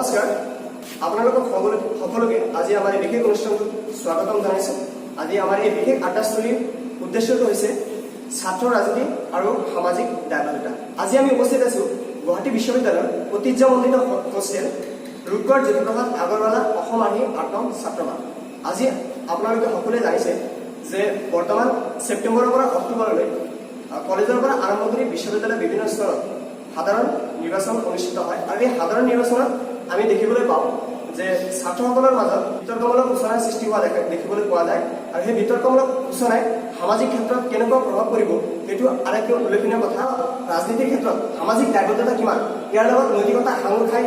নমস্কাৰ, আপোনালোকক সকলোকে আজি আমাৰ এই বিশেষ অনুষ্ঠানটোত স্বাগতম জনাইছোঁ। আজি আমাৰ এই বিশেষ আড্ডাস্থলীৰ উদ্দেশ্যটো হৈছে ছাত্ৰ ৰাজনীতি আৰু সামাজিক দায়বদ্ধতা। আজি আমি উপস্থিত আছোঁ গুৱাহাটী বিশ্ববিদ্যালয়ৰ ঐতিহ্যমণ্ডিত হোষ্টেল ৰূপগড় জ্যোতিপ্ৰসাদ আগৰৱালা অসম আৰ্হি 8 নং ছাত্ৰাবাস। আজি আপোনালোকে সকলোৱে জানিছে যে বৰ্তমান ছেপ্টেম্বৰৰ পৰা অক্টোবৰলৈ কলেজৰ পৰা আৰম্ভ কৰি বিশ্ববিদ্যালয়ৰ বিভিন্ন স্তৰত সাধাৰণ নিৰ্বাচন অনুষ্ঠিত হয় আৰু এই সাধাৰণ নিৰ্বাচনত আমি দেখিবলৈ পাওঁ যে ছাত্ৰসকলৰ মাজত বিতৰ্কমূলক সূচনাৰ সৃষ্টি হোৱা দেখিবলৈ পোৱা যায়। আৰু সেই বিতৰ্কমূলক সূচনাই সামাজিক ক্ষেত্ৰত কেনেকুৱা প্ৰভাৱ পৰিব, সেইটো আটাইতকৈ উল্লেখনীয় কথা। ৰাজনীতিৰ ক্ষেত্ৰত সামাজিক দায়বদ্ধতা কিমান, ইয়াৰ লগত নৈতিকতা সাঙুৰ খাই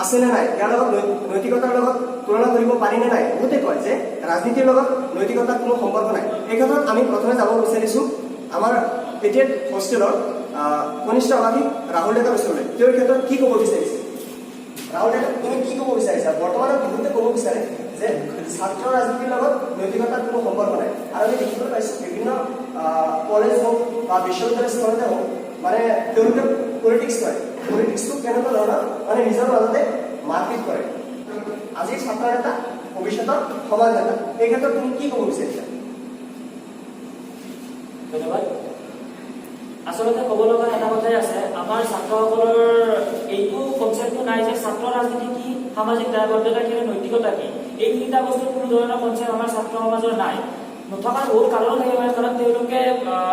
আছে নে নাই, ইয়াৰ লগত নৈতিকতাৰ লগত তুলনা কৰিব পাৰি নে নাই? বহুতে কয় যে ৰাজনীতিৰ লগত নৈতিকতাৰ কোনো সম্পৰ্ক নাই। এই ক্ষেত্ৰত আমি প্ৰথমে যাব বিচাৰিছো আমাৰ 88 হোষ্টেলৰ কনিষ্ঠ আৱাসিক ৰাহুল ডেকাৰ ওচৰলৈ। তেওঁ এই ক্ষেত্ৰত কি ক'ব বিচাৰিছে? ৰাহুল ডেকা, তুমি কি ক'ব বিচাৰিছা? বৰ্তমানে বহুতে ক'ব বিচাৰে যে ছাত্ৰ ৰাজনীতিৰ লগত নৈতিকতাৰ কোনো সম্পৰ্ক নাই আৰু আমি দেখিবলৈ পাইছো বিভিন্ন কলেজ হওক বা বিশ্ববিদ্যালয় স্তৰতে হওক, মানে তেওঁলোকে পলিটিক্স কৰে। পলিটিক্সটো কেনেকুৱা ধৰণৰ, মানে নিজৰ মাজতে মাৰপিট কৰে। আজিৰ ছাত্ৰ নেতা ভৱিষ্যতৰ সমাজ নেতা। এই ক্ষেত্ৰত তুমি কি ক'ব বিচাৰিছা? ধন্যবাদ। আচলতে ক'ব লগা এটা কথাই আছে, আমাৰ ছাত্ৰসকলৰ এইটো কনচেপ্টটো নাই যে ছাত্ৰ ৰাজনীতি কি, সামাজিক দায়বদ্ধতা কি আৰু নৈতিকতা কি। এই তিনিটা বস্তুৰ কোনো ধৰণৰ কনচেপ্ট আমাৰ ছাত্ৰ সমাজৰ নাই। নথকাৰ বহুত কাৰণো থাকিব পাৰে, কাৰণ তেওঁলোকে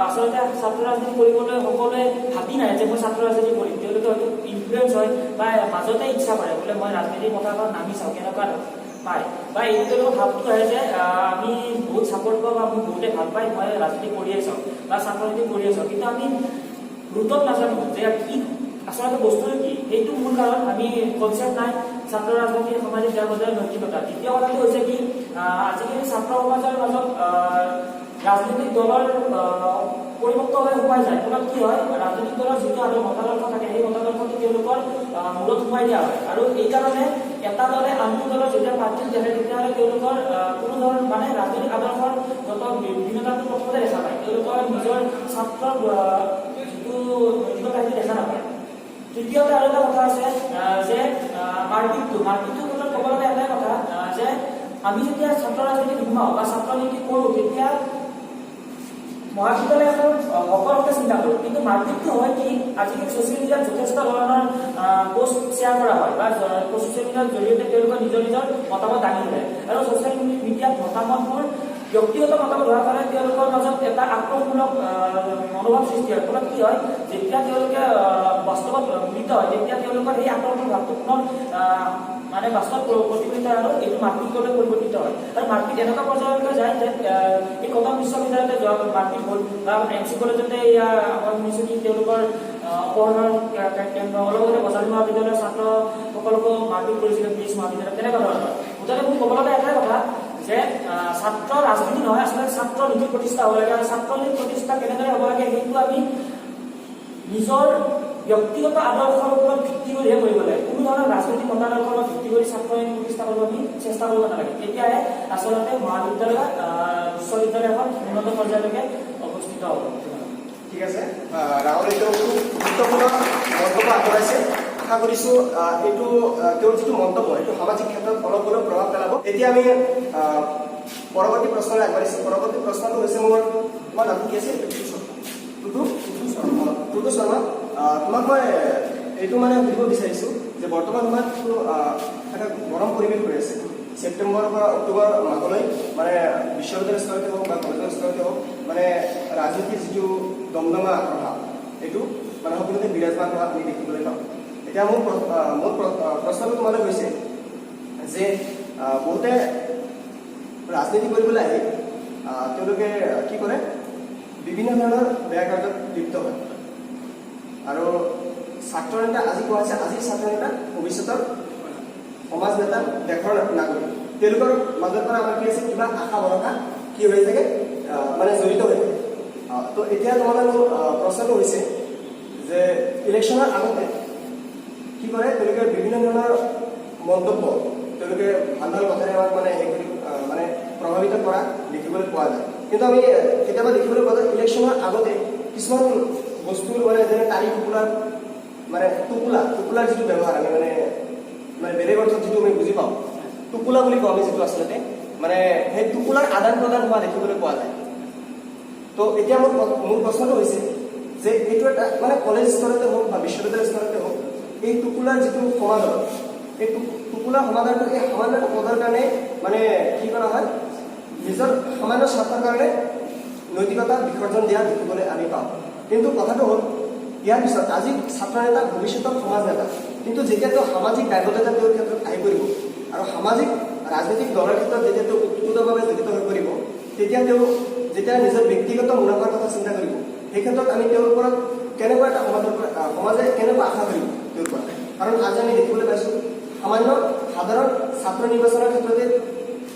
আচলতে ছাত্ৰ ৰাজনীতি কৰিবলৈ সকলোৱে ভাবি নাই যে মই ছাত্ৰ ৰাজনীতি কৰিম। তেওঁলোকে হয়তো ইনফ্লুৱেঞ্চ হয় বা মাজতে ইচ্ছা কৰে বোলে মই ৰাজনীতিৰ পথাৰখনত নামি চাওঁ কেনেকুৱা পায়, বা এইটো তেওঁলোকৰ ভাৱটো আহে যে আমি বহুত ছাপৰ্ট পাওঁ বা মোক বহুতে ভাল পায়, মই ৰাজনীতি কৰিয়ে চাওঁ বা ছাত্ৰ ৰাজনীতি কৰিয়ে চাওঁ। কিন্তু আমি ৰুটত নাজানো যে কি আচলতে বস্তুটো কি। সেইটো মূল কাৰণ, আমি কনচেপ্ট নাই ছাত্ৰ ৰাজনীতি, সামাজিক দায়বদ্ধতা, নৈতিকতা। দ্বিতীয় কথাটো হৈছে কি, আজিকালি ছাত্ৰ সমাজৰ মাজত ৰাজনৈতিক দলৰ পৰিপক্কভাৱে সোমাই যায়। ফলত কি হয়, ৰাজনৈতিক দলৰ যিটো আৰু মতাদৰ্শ থাকে, সেই মতাদৰ্শটো তেওঁলোকৰ মূৰত সোমাই দিয়া হয়। আৰু এই কাৰণে এটা দলে আনটো দলৰ যেতিয়া প্ৰাৰ্থী দেখে, তেতিয়াহ'লে তেওঁলোকৰ কোনো ধৰণৰ মানে ৰাজনৈতিক আদৰ্শগত বিভিন্নতাটো প্ৰথমতে দেখা পায়। তেওঁলোকৰ নিজৰ ছাত্ৰৰ যিটো নৈতিকতা, সেইটো দেখা নাপায়। তৃতীয়তে আৰু এটা কথা আছে যে মাৰপিটটোৰ ক্ষেত্ৰত ক'ব লগা এটাই কথা যে আমি যেতিয়া ছাত্ৰ ৰাজনীতিত সোমাওঁ বা ছাত্ৰ নীতি কৰোঁ, তেতিয়া মহাবিদ্যালয় এখন হকৰ চিন্তা কৰোঁ। কিন্তু মাৰপিটটো হয় কি, আজিকালি ছচিয়েল মিডিয়াত যথেষ্ট ধৰণৰ পোষ্ট শ্বেয়াৰ কৰা হয় বা ছচিয়েল মিডিয়াৰ জৰিয়তে তেওঁলোকৰ নিজৰ নিজৰ মতামত দাঙি ধৰে। আৰু ছচিয়েল মিডিয়াত মতামতবোৰ ব্যক্তিগত মতামত হোৱাৰ কাৰণে তেওঁলোকৰ মাজত এটা আক্ৰোশমূলক মনোভাৱ সৃষ্টি হয়। ফলত কি হয়, যেতিয়া তেওঁলোকে বাস্তৱত মিলিত হয়, তেতিয়া তেওঁলোকৰ সেই আক্ৰোশৰ ভাৱটো পুনৰ মানে বাস্তৱ প্ৰতিফলিত হয় আৰু এইটো মাৰপিটলৈ পৰিৱৰ্তিত হয়। আৰু মাৰপিট এনেকুৱা পৰ্যায়লৈকে যায় যে এই কটন বিশ্ববিদ্যালয়তে যোৱা মাৰপিট হ'ল বা এম চি কলেজতে এয়া মই শুনিছোঁ কি তেওঁলোকৰ অপহৰণৰ কেন্দ্ৰ, অলপ আগতে বজালী মহাবিদ্যালয়ৰ ছাত্ৰসকলকো মাৰপিট কৰিছিলে পুলিচ মহাবিদ্যালয়ত, তেনেকুৱা ধৰণৰ। মুঠতে মোৰ ক'ব লগা এটাই কথা যে ছাত্ৰ ৰাজনীতি নহয়, আচলতে ছাত্ৰ নীতি প্ৰতিষ্ঠা হ'ব লাগে। আৰু ছাত্ৰ নীতি প্ৰতিষ্ঠা কেনেদৰে হ'ব লাগে, সেইটো আমি নিজৰ ব্যক্তিগত আদৰ্শৰ ওপৰত ভিত্তি কৰিহে কৰিব লাগে। কোনো ধৰণৰ ৰাজনৈতিক মতাদৰ্শৰ ওপৰত ভিত্তি কৰি ছাত্ৰ নীতি প্ৰতিষ্ঠা কৰিব আমি চেষ্টা কৰিব নালাগে। তেতিয়াহে আচলতে মহাবিদ্যালয়, বিশ্ববিদ্যালয় এখন উন্নত পৰ্যায়লৈকে অৱস্থিত হ'ব। ঠিক আছে, ৰাহুলে তেওঁ খুব গুৰুত্বপূৰ্ণ মন্তব্য আগবঢ়াইছে। আশা কৰিছো এইটো তেওঁৰ যিটো মন্তব্য, এইটো সামাজিক ক্ষেত্ৰত অলপ হ'লেও প্ৰভাৱ পেলাব। এতিয়া আমি পৰৱৰ্তী প্ৰশ্নলৈ আগবাঢ়িছো। পৰৱৰ্তী প্ৰশ্নটো হৈছে মোৰ, তোমাৰ নামটো কি আছিল? টুটু, টুটু শৰ্মা। তোমাক মই এইটো মানে সুধিব বিচাৰিছো যে বৰ্তমান সময়ত এটা গৰম পৰিৱেশ হৈ আছে। ছেপ্টেম্বৰৰ পৰা অক্টোবৰ মাহলৈ মানে বিশ্ববিদ্যালয় স্তৰতে হওক বা কলেজৰ স্তৰতে হওক, মানে ৰাজনীতিৰ যিটো দমদমা প্ৰভাৱ, এইটো মানে সকলোতে বিৰাজমান হোৱা আমি দেখিবলৈ পাওঁ। এতিয়া মোৰ প্ৰশ্নটো তোমালৈ হৈছে যে বহুতে ৰাজনীতি কৰিবলৈ আহি তেওঁলোকে কি কৰে, বিভিন্ন ধৰণৰ বেয়া কাৰ্যত লিপ্ত হয়। আৰু ছাত্ৰ নেতা, আজি কোৱা হৈছে, আজিৰ ছাত্ৰ নেতা ভৱিষ্যতৰ সমাজ নেতা, দেশৰ নাগৰিক। তেওঁলোকৰ মাজৰ পৰা আমাৰ কি আছে, কিবা আশা ভৰসা কি হৈ থাকে, মানে জড়িত হৈ থাকে। তো এতিয়া তোমালৈ মোৰ প্ৰশ্নটো হৈছে যে ইলেকশ্যনৰ আগতে কি কৰে তেওঁলোকে, বিভিন্ন ধৰণৰ মন্তব্য, তেওঁলোকে ভাল ভাল কথাৰে আমাক মানে হেৰি কৰি মানে প্ৰভাৱিত কৰা দেখিবলৈ পোৱা যায়। কিন্তু আমি কেতিয়াবা দেখিবলৈ পোৱা যায়, ইলেকশ্যনৰ আগতে কিছুমান বস্তুৰ মানে যেনে তাৰিখ টোপোলাৰ মানে টোপোলাৰ যিটো ব্যৱহাৰ আমি মানে মানে বেলেগ অৰ্থত যিটো আমি বুজি পাওঁ, টোপোলা বুলি কওঁ আমি যিটো, আচলতে মানে সেই টোপোলাৰ আদান প্ৰদান হোৱা দেখিবলৈ পোৱা যায়। তো এতিয়া মোৰ প্ৰশ্নটো হৈছে যে এইটো এটা মানে কলেজ স্তৰতে হওক বা বিশ্ববিদ্যালয় স্তৰতে হওক, এই টোপোলাৰ যিটো সমাদৰ, এই টোপোলা সমাদৰটো এই সামান্য এটা পদৰ কাৰণে মানে কি কৰা হয়, নিজৰ সামান্য স্বাৰ্থৰ কাৰণে নৈতিকতা বিসৰ্জন দিয়া দেখিবলৈ আমি পাওঁ। কিন্তু কথাটো হ'ল, ইয়াৰ পিছত আজি ছাত্ৰ নেতা ভৱিষ্যতৰ সমাজ নেতা, কিন্তু যেতিয়া তেওঁ সামাজিক দায়বদ্ধতা তেওঁৰ ক্ষেত্ৰত আহি পৰিব আৰু সামাজিক ৰাজনৈতিক দলৰ ক্ষেত্ৰত যেতিয়া তেওঁ ওতপ্ৰোতভাৱে জড়িত হৈ পৰিব, তেতিয়া তেওঁ যেতিয়া নিজৰ ব্যক্তিগত মুনাফাৰ কথা চিন্তা কৰিব, সেই ক্ষেত্ৰত আমি তেওঁৰ ওপৰত কেনেকুৱা এটা সমাজৰ পৰা সমাজে কেনেকুৱা আশা কৰিব তেওঁৰ পৰা? কাৰণ আজি আমি দেখিবলৈ পাইছোঁ, সামান্য সাধাৰণ ছাত্ৰ নিৰ্বাচনৰ ক্ষেত্ৰতে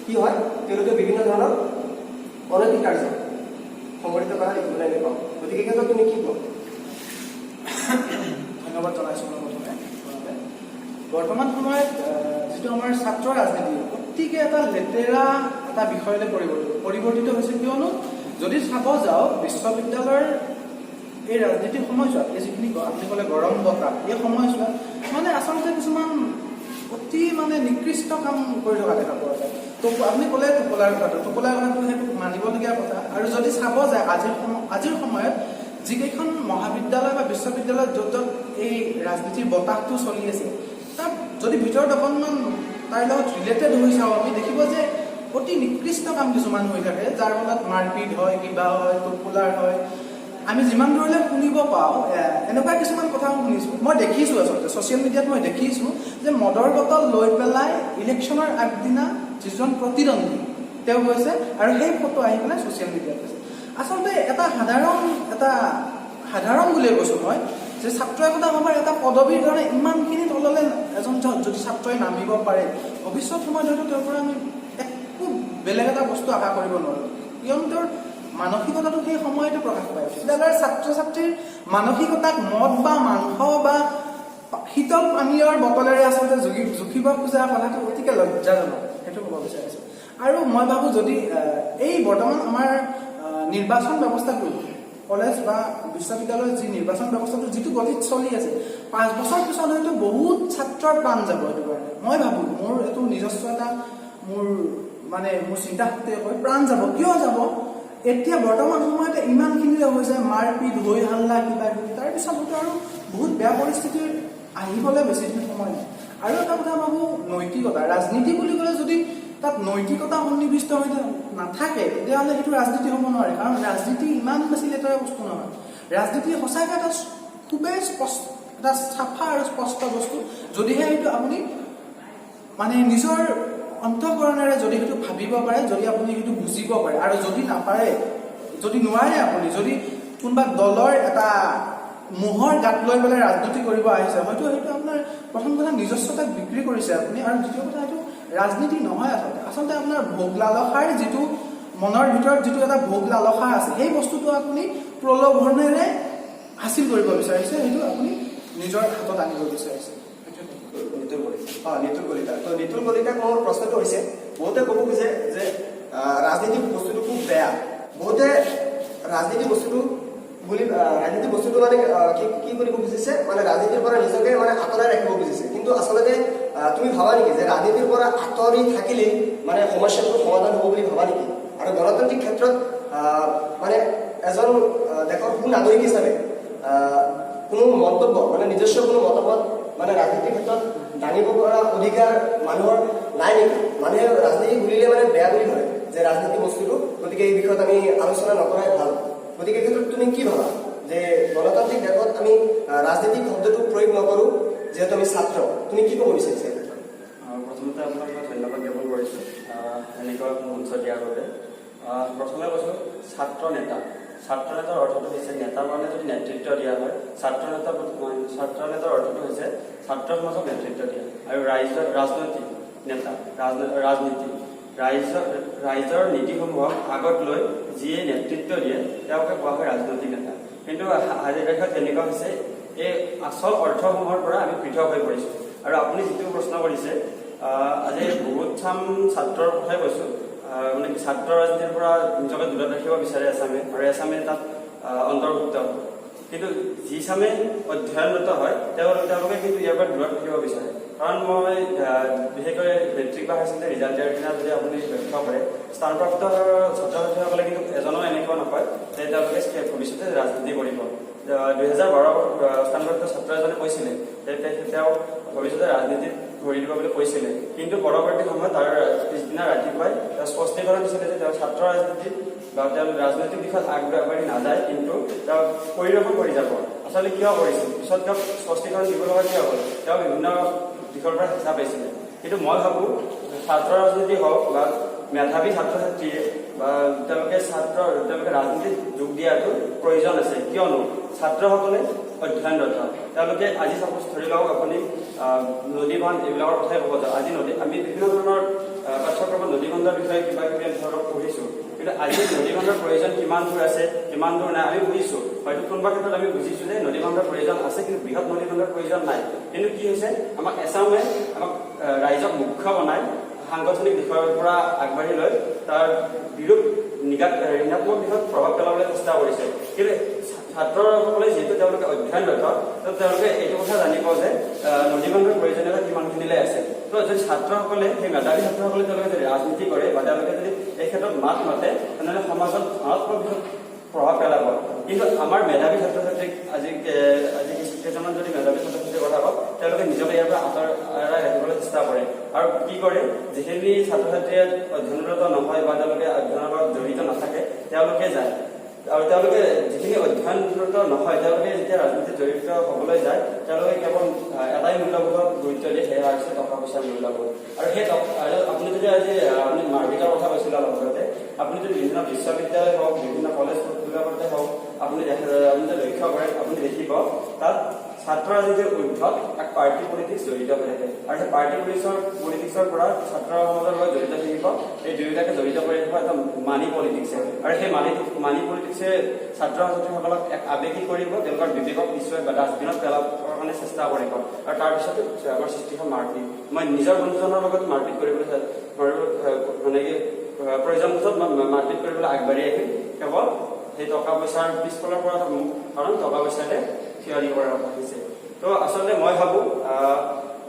কি হয়, তেওঁলোকে বিভিন্ন ধৰণৰ অনৈতিক কাৰ্য সংগঠিত কৰা দেখিবলৈ আমি পাওঁ। গতিকে এই ক্ষেত্ৰত তুমি কি কোৱা? ধন্যবাদ জনাইছোঁ মই প্ৰথমে আপোনালোকে। বৰ্তমান সময়ত যিটো আমাৰ ছাত্ৰ ৰাজনীতি অতিকে এটা লেতেৰা এটা বিষয়লৈ পৰিৱৰ্তিত হৈছে। কিয়নো যদি চাব যাওঁ, বিশ্ববিদ্যালয়ৰ এই ৰাজনীতিৰ সময়ছোৱাত, এই যিখিনি আপুনি ক'লে গৰম বতাহ, এই সময়ছোৱাত মানে আচলতে কিছুমান অতি মানে নিকৃষ্ট কাম কৰি থকা দেখা পোৱা যায়। তো আপুনি ক'লে টোপোলাৰ কথাটো, টোপোলাৰ কথাটো সেইটো মানিবলগীয়া কথা। আৰু যদি চাব যায়, আজিৰ সময়ত যিকেইখন মহাবিদ্যালয় বা বিশ্ববিদ্যালয়ত য'ত য'ত এই ৰাজনীতিৰ বতাহটো চলি আছে, তাত যদি ভিতৰত অকণমান তাৰ লগত ৰিলেটেড হৈ চাওঁ, আমি দেখিব যে অতি নিকৃষ্ট কাম কিছুমান হৈ থাকে, যাৰ ফলত মাৰপিট হয়, কিবা হয়, টোপোলাৰ হয়। আমি যিমান দূৰলৈ শুনিব পাওঁ, এনেকুৱা কিছুমান কথাও শুনিছোঁ, মই দেখিছোঁ, আচলতে ছ'চিয়েল মিডিয়াত মই দেখিছোঁ যে মদৰ বটল লৈ পেলাই ইলেকশ্যনৰ আগদিনা যিজন প্ৰতিদ্বন্দ্বী তেওঁ গৈছে আৰু সেই ফটো আহি পেলাই ছ'চিয়েল মিডিয়াত গৈছে। আচলতে এটা সাধাৰণ বুলিয়ে কৈছোঁ মই যে ছাত্ৰ একতা সভাৰ এটা পদবীৰ কাৰণে ইমানখিনি তললৈ এজন যদি ছাত্ৰই নামিব পাৰে, ভৱিষ্যত সময়ত হয়তো তেওঁৰ পৰা আমি একো বেলেগ এটা বস্তু আশা কৰিব নোৱাৰোঁ। কিয়নো তেওঁৰ মানসিকতাটো সেই সময়তে প্ৰকাশ পায়। বিদ্যালয়ৰ ছাত্ৰ ছাত্ৰীৰ মানসিকতাক মদ বা মাংস বা শীতল পানীয়ৰ বটলেৰে আচলতে জুখিব খোজা কথাটো অতিকে লজ্জাজনক, সেইটো ক'ব বিচাৰিছোঁ। আৰু মই ভাবোঁ, যদি এই বৰ্তমান আমাৰ নিৰ্বাচন ব্যৱস্থাটো, কলেজ বা বিশ্ববিদ্যালয়ৰ যি নিৰ্বাচন ব্যৱস্থাটো যিটো গতিত চলি আছে, 5 বছৰ পিছত হয়তো বহুত ছাত্ৰৰ প্ৰাণ যাব। সেইটো কাৰণে মই ভাবোঁ, মোৰ এইটো নিজস্ব এটা মোৰ মানে মোৰ চিন্তা শক্তিয়ে কয়, প্ৰাণ যাব। কিয় যাব? এতিয়া বৰ্তমান সময়তে ইমানখিনি হৈছে, মাৰপিট হৈ হাল্লা কিবা কিবি, তাৰপিছত হয়তো আৰু বহুত বেয়া পৰিস্থিতিৰ আহিবলৈ বেছি দিন সময় নাই। আৰু এটা কথা ভাবোঁ, নৈতিকতা, ৰাজনীতি বুলি ক'লে যদি তাত নৈতিকতা সন্নিৱিষ্ট হৈ নাথাকে, তেতিয়াহ'লে সেইটো ৰাজনীতি হ'ব নোৱাৰে। কাৰণ ৰাজনীতি ইমান বেছি লেতেৰা বস্তু নহয়। ৰাজনীতি সঁচাকৈ এটা খুবেই স্পষ্ট, এটা চাফা আৰু স্পষ্ট বস্তু, যদিহে সেইটো আপুনি মানে নিজৰ অন্তঃকৰণেৰে যদি সেইটো ভাবিব পাৰে, যদি আপুনি সেইটো বুজিব পাৰে। আৰু যদি নাপাৰে, যদি নোৱাৰে, আপুনি যদি কোনোবা দলৰ এটা মোহৰ গাত লৈ পেলাই ৰাজনীতি কৰিব আহিছে, হয়তো সেইটো আপোনাৰ প্ৰথম কথা নিজস্বতাক বিক্ৰী কৰিছে আপুনি, আৰু দ্বিতীয় কথা সেইটো ৰাজনীতি নহয় আচলতে। আচলতে আপোনাৰ ভোগ লালসাৰ যিটো মনৰ ভিতৰত যিটো এটা ভোগ লালসা আছে, সেই বস্তুটো আপুনি প্ৰলোভনেৰে হাচিল কৰিব বিচাৰিছে, সেইটো আপুনি নিজৰ হাতত আনিব বিচাৰিছে, সেইটোৱে ক'ব। নিতুল কলিতা, নিতুল কলিতা। তো নিতুল কলিতাক মোৰ প্ৰশ্নটো হৈছে, বহুতে ক'ব খোজে যে ৰাজনীতি বস্তুটো খুব বেয়া। বহুতে ৰাজনীতি বস্তুটো বুলি ৰাজনীতি বস্তুটো মানে কি কি কৰিব খুজিছে, মানে ৰাজনীতিৰ পৰা নিজকে মানে আঁতৰাই ৰাখিব খুজিছে। কিন্তু আচলতে তুমি ভাবা নেকি যে ৰাজনীতিৰ পৰা আঁতৰি থাকিলেই মানে সমস্যাটোৰ সমাধান হ'ব বুলি ভাবা নেকি? আৰু গণতান্ত্ৰিক ক্ষেত্ৰত মানে এজন দেশৰ সুনাগৰিক হিচাপে কোনো মন্তব্য, মানে নিজস্ব কোনো মতামত মানে ৰাজনীতিৰ ক্ষেত্ৰত দাঙিব পৰা অধিকাৰ মানুহৰ নাই নেকি? মানুহে ৰাজনীতি বুলিলে মানে বেয়া বুলি ভাবে যে ৰাজনীতি বস্তুটো, গতিকে এই বিষয়ত আমি আলোচনা নকৰাই ভাল। গতিকে এই ক্ষেত্ৰত তুমি কি ভাবা যে গণতান্ত্ৰিক দেশত আমি ৰাজনীতিক শব্দটো প্ৰয়োগ নকৰোঁ, যিহেতু আমি ছাত্ৰ, তুমি কি ক'ব বিচাৰিছা এই ক্ষেত্ৰত? প্ৰথমতে আপোনাক মই ধন্যবাদ জ্ঞাপন কৰিছোঁ এনেকুৱা মঞ্চ দিয়াৰ বাবে। প্ৰথমে কৈছোঁ, ছাত্ৰ নেতা, ছাত্ৰ নেতাৰ অৰ্থটো হৈছে, নেতা মানে যদি নেতৃত্ব দিয়া হয়, ছাত্ৰ নেতাৰ অৰ্থটো হৈছে ছাত্ৰ সমাজক নেতৃত্ব দিয়া। আৰু ৰাইজৰ ৰাজনৈতিক নেতা, ৰাজনীতি ৰাইজৰ নীতিসমূহক আগত লৈ যিয়ে নেতৃত্ব দিয়ে, তেওঁকে কোৱা হয় ৰাজনৈতিক নেতা। কিন্তু আজিৰ তাৰিখত তেনেকুৱা হৈছে, এই আচল অৰ্থসমূহৰ পৰা আমি পৃথক হৈ পৰিছোঁ। আৰু আপুনি যিটো প্ৰশ্ন কৰিছে, আজি বহুত চাম ছাত্ৰৰ কথাই কৈছোঁ, মানে কি ছাত্ৰ ৰাজনীতিৰ পৰা নিজকে দূৰত ৰাখিব বিচাৰে এচামে, আৰু এচামে তাত অন্তৰ্ভুক্ত হয়। কিন্তু যি চামে অধ্যয়নৰত হয়, তেওঁলোকে কিন্তু ইয়াৰ পৰা দূৰত ৰাখিব বিচাৰে। কাৰণ মই বিশেষকৈ মেট্ৰিক বা হায়াৰ ছেকেণ্ডেৰী ৰিজাল্ট দিয়াৰ দিনা যদি আপুনি লক্ষ্য কৰে, স্থানপ্ৰাপ্ত ছাত্ৰ ছাত্ৰীসকলে কিন্তু এজনো এনেকুৱা নকয় যে তেওঁলোকে ভৱিষ্যতে ৰাজনীতি কৰিব। 2012 স্থানপ্ৰাপ্ত ছাত্ৰ এজনে কৈছিলে যে তেওঁ ভৱিষ্যতে ৰাজনীতিত ভৰি দিব বুলি কৈছিলে, কিন্তু পৰৱৰ্তী সময়ত তাৰ পিছদিনা ৰাতিপুৱাই তেওঁ স্পষ্টীকৰণ দিছিলে যে তেওঁ ছাত্ৰ ৰাজনীতিত বা তেওঁ ৰাজনৈতিক দিশত আগবাঢ়ি নাযায়, কিন্তু তেওঁ পৰিদৰ্শন কৰি যাব। আচলতে কিয় কৰিছিল, পিছত তেওঁক স্পষ্টীকৰণ দিব লগা কিয় হ'ল? তেওঁ বিভিন্ন দিশৰ পৰা হেঁচা পাইছিলে। কিন্তু মই ভাবোঁ ছাত্ৰ ৰাজনীতি হওক বা মেধাৱী ছাত্ৰ ছাত্ৰীয়ে বা তেওঁলোকে ৰাজনীতিত যোগ দিয়াটো প্ৰয়োজন আছে। কিয়নো ছাত্ৰসকলে অধ্যয়নৰত, তেওঁলোকে আজি চাপ'জ ধৰি লওক আপুনি নদী বান্ধ এইবিলাকৰ কথাই ক'ব যাওঁ, আজি নদী আমি বিভিন্ন ধৰণৰ পাঠ্যক্ৰমত নদী বান্ধৰ বিষয়ে কিবা কিবি ধৰক পঢ়িছোঁ, কিন্তু আজি নদী বান্ধৰ প্ৰয়োজন কিমান দূৰ আছে কিমান দূৰ নাই আমি বুজিছোঁ। হয়তো কোনোবা ক্ষেত্ৰত আমি বুজিছোঁ যে নদী বান্ধৰ প্ৰয়োজন আছে, কিন্তু বৃহৎ নদী বান্ধৰ প্ৰয়োজন নাই। কিন্তু কি হৈছে, আমাক এচামে আমাক ৰাইজক মুখ্য বনাই সাংগঠনিক দিশৰ পৰা আগবাঢ়ি লৈ তাৰ বিৰূপ ঋণাত্মক দিশত প্ৰভাৱ পেলাবলৈ চেষ্টা কৰিছে। কিন্তু ছাত্ৰসকলে যিহেতু তেওঁলোকে অধ্যয়নৰত, তো তেওঁলোকে এইটো কথা জানিব যে নদী বান্ধৰ প্ৰয়োজনীয়তা কিমানখিনিলৈ আছে। তো যদি ছাত্ৰসকলে, সেই মেধাৱী ছাত্ৰসকলে তেওঁলোকে যদি ৰাজনীতি কৰে বা তেওঁলোকে যদি এই ক্ষেত্ৰত মাত মাতে, তেনেহ'লে সমাজত ধনাত্মক দিশত প্ৰভাৱ পেলাব। কিন্তু আমাৰ মেধাৱী ছাত্ৰ ছাত্ৰীক আজি কেইজনমান যদি মেধাৱী ছাত্ৰ ছাত্ৰীৰ কথা কওঁ, তেওঁলোকে নিজকে ইয়াৰ পৰা আঁতৰাই ৰাখিবলৈ চেষ্টা কৰে। আৰু কি কৰে, যিখিনি ছাত্ৰ ছাত্ৰীয়ে অধ্যয়নৰত নহয় বা তেওঁলোকে অধ্যয়নৰ লগত জড়িত নাথাকে, তেওঁলোকে যায়। আৰু তেওঁলোকে যিখিনি অধ্যয়নৰত নহয়, তেওঁলোকে যেতিয়া ৰাজনীতিত জড়িত হ'বলৈ যায়, তেওঁলোকে কেৱল এটাই মূল্যবোধক গুৰুত্ব দিয়ে, সেয়া হৈছে টকা পইচাৰ মূল্যবোধ। আৰু সেই আৰু আপুনি যদি আজি আপুনি মাৰপিটৰ কথা কৈছিলে অলপ আগতে, আপুনি যদি বিভিন্ন বিশ্ববিদ্যালয় হওক, বিভিন্ন কলেজবিলাকতে হওক, আপুনি যদি লক্ষ্য কৰে, আপুনি দেখিব তাত ছাত্ৰ ৰাজনীতিৰ ঊৰ্ধত এক পাৰ্টি পলিটিক্স জড়িত হৈ থাকে। আৰু সেই পাৰ্টি পলিটিক্সৰ পৰা ছাত্ৰ সমাজৰ লগত জড়িত থাকিব, এই দুয়োটাকে জড়িত কৰি ৰাখিব এটা মানি পলিটিক্সে। আৰু সেই মানি পলিটিক্সে ছাত্ৰ ছাত্ৰীসকলক এক আৱেগিক কৰিব, তেওঁলোকৰ বিবেকক পিছুৱাই বা ডাষ্টবিনত পেলাবৰ কাৰণে চেষ্টা কৰিব। আৰু তাৰপিছতে আমাৰ সৃষ্টি হয় মাৰপিট। মই নিজৰ বন্ধুজনৰ লগত মাৰপিট কৰিবলৈ মানে কি প্ৰয়োজন পিছত মই মাৰপিট কৰিবলৈ আগবাঢ়ি আহিম, কেৱল সেই টকা পইচাৰ পিছফালৰ পৰা, কাৰণ টকা পইচাৰে থিয় দিব পৰা হৈছে। তো আচলতে মই ভাবো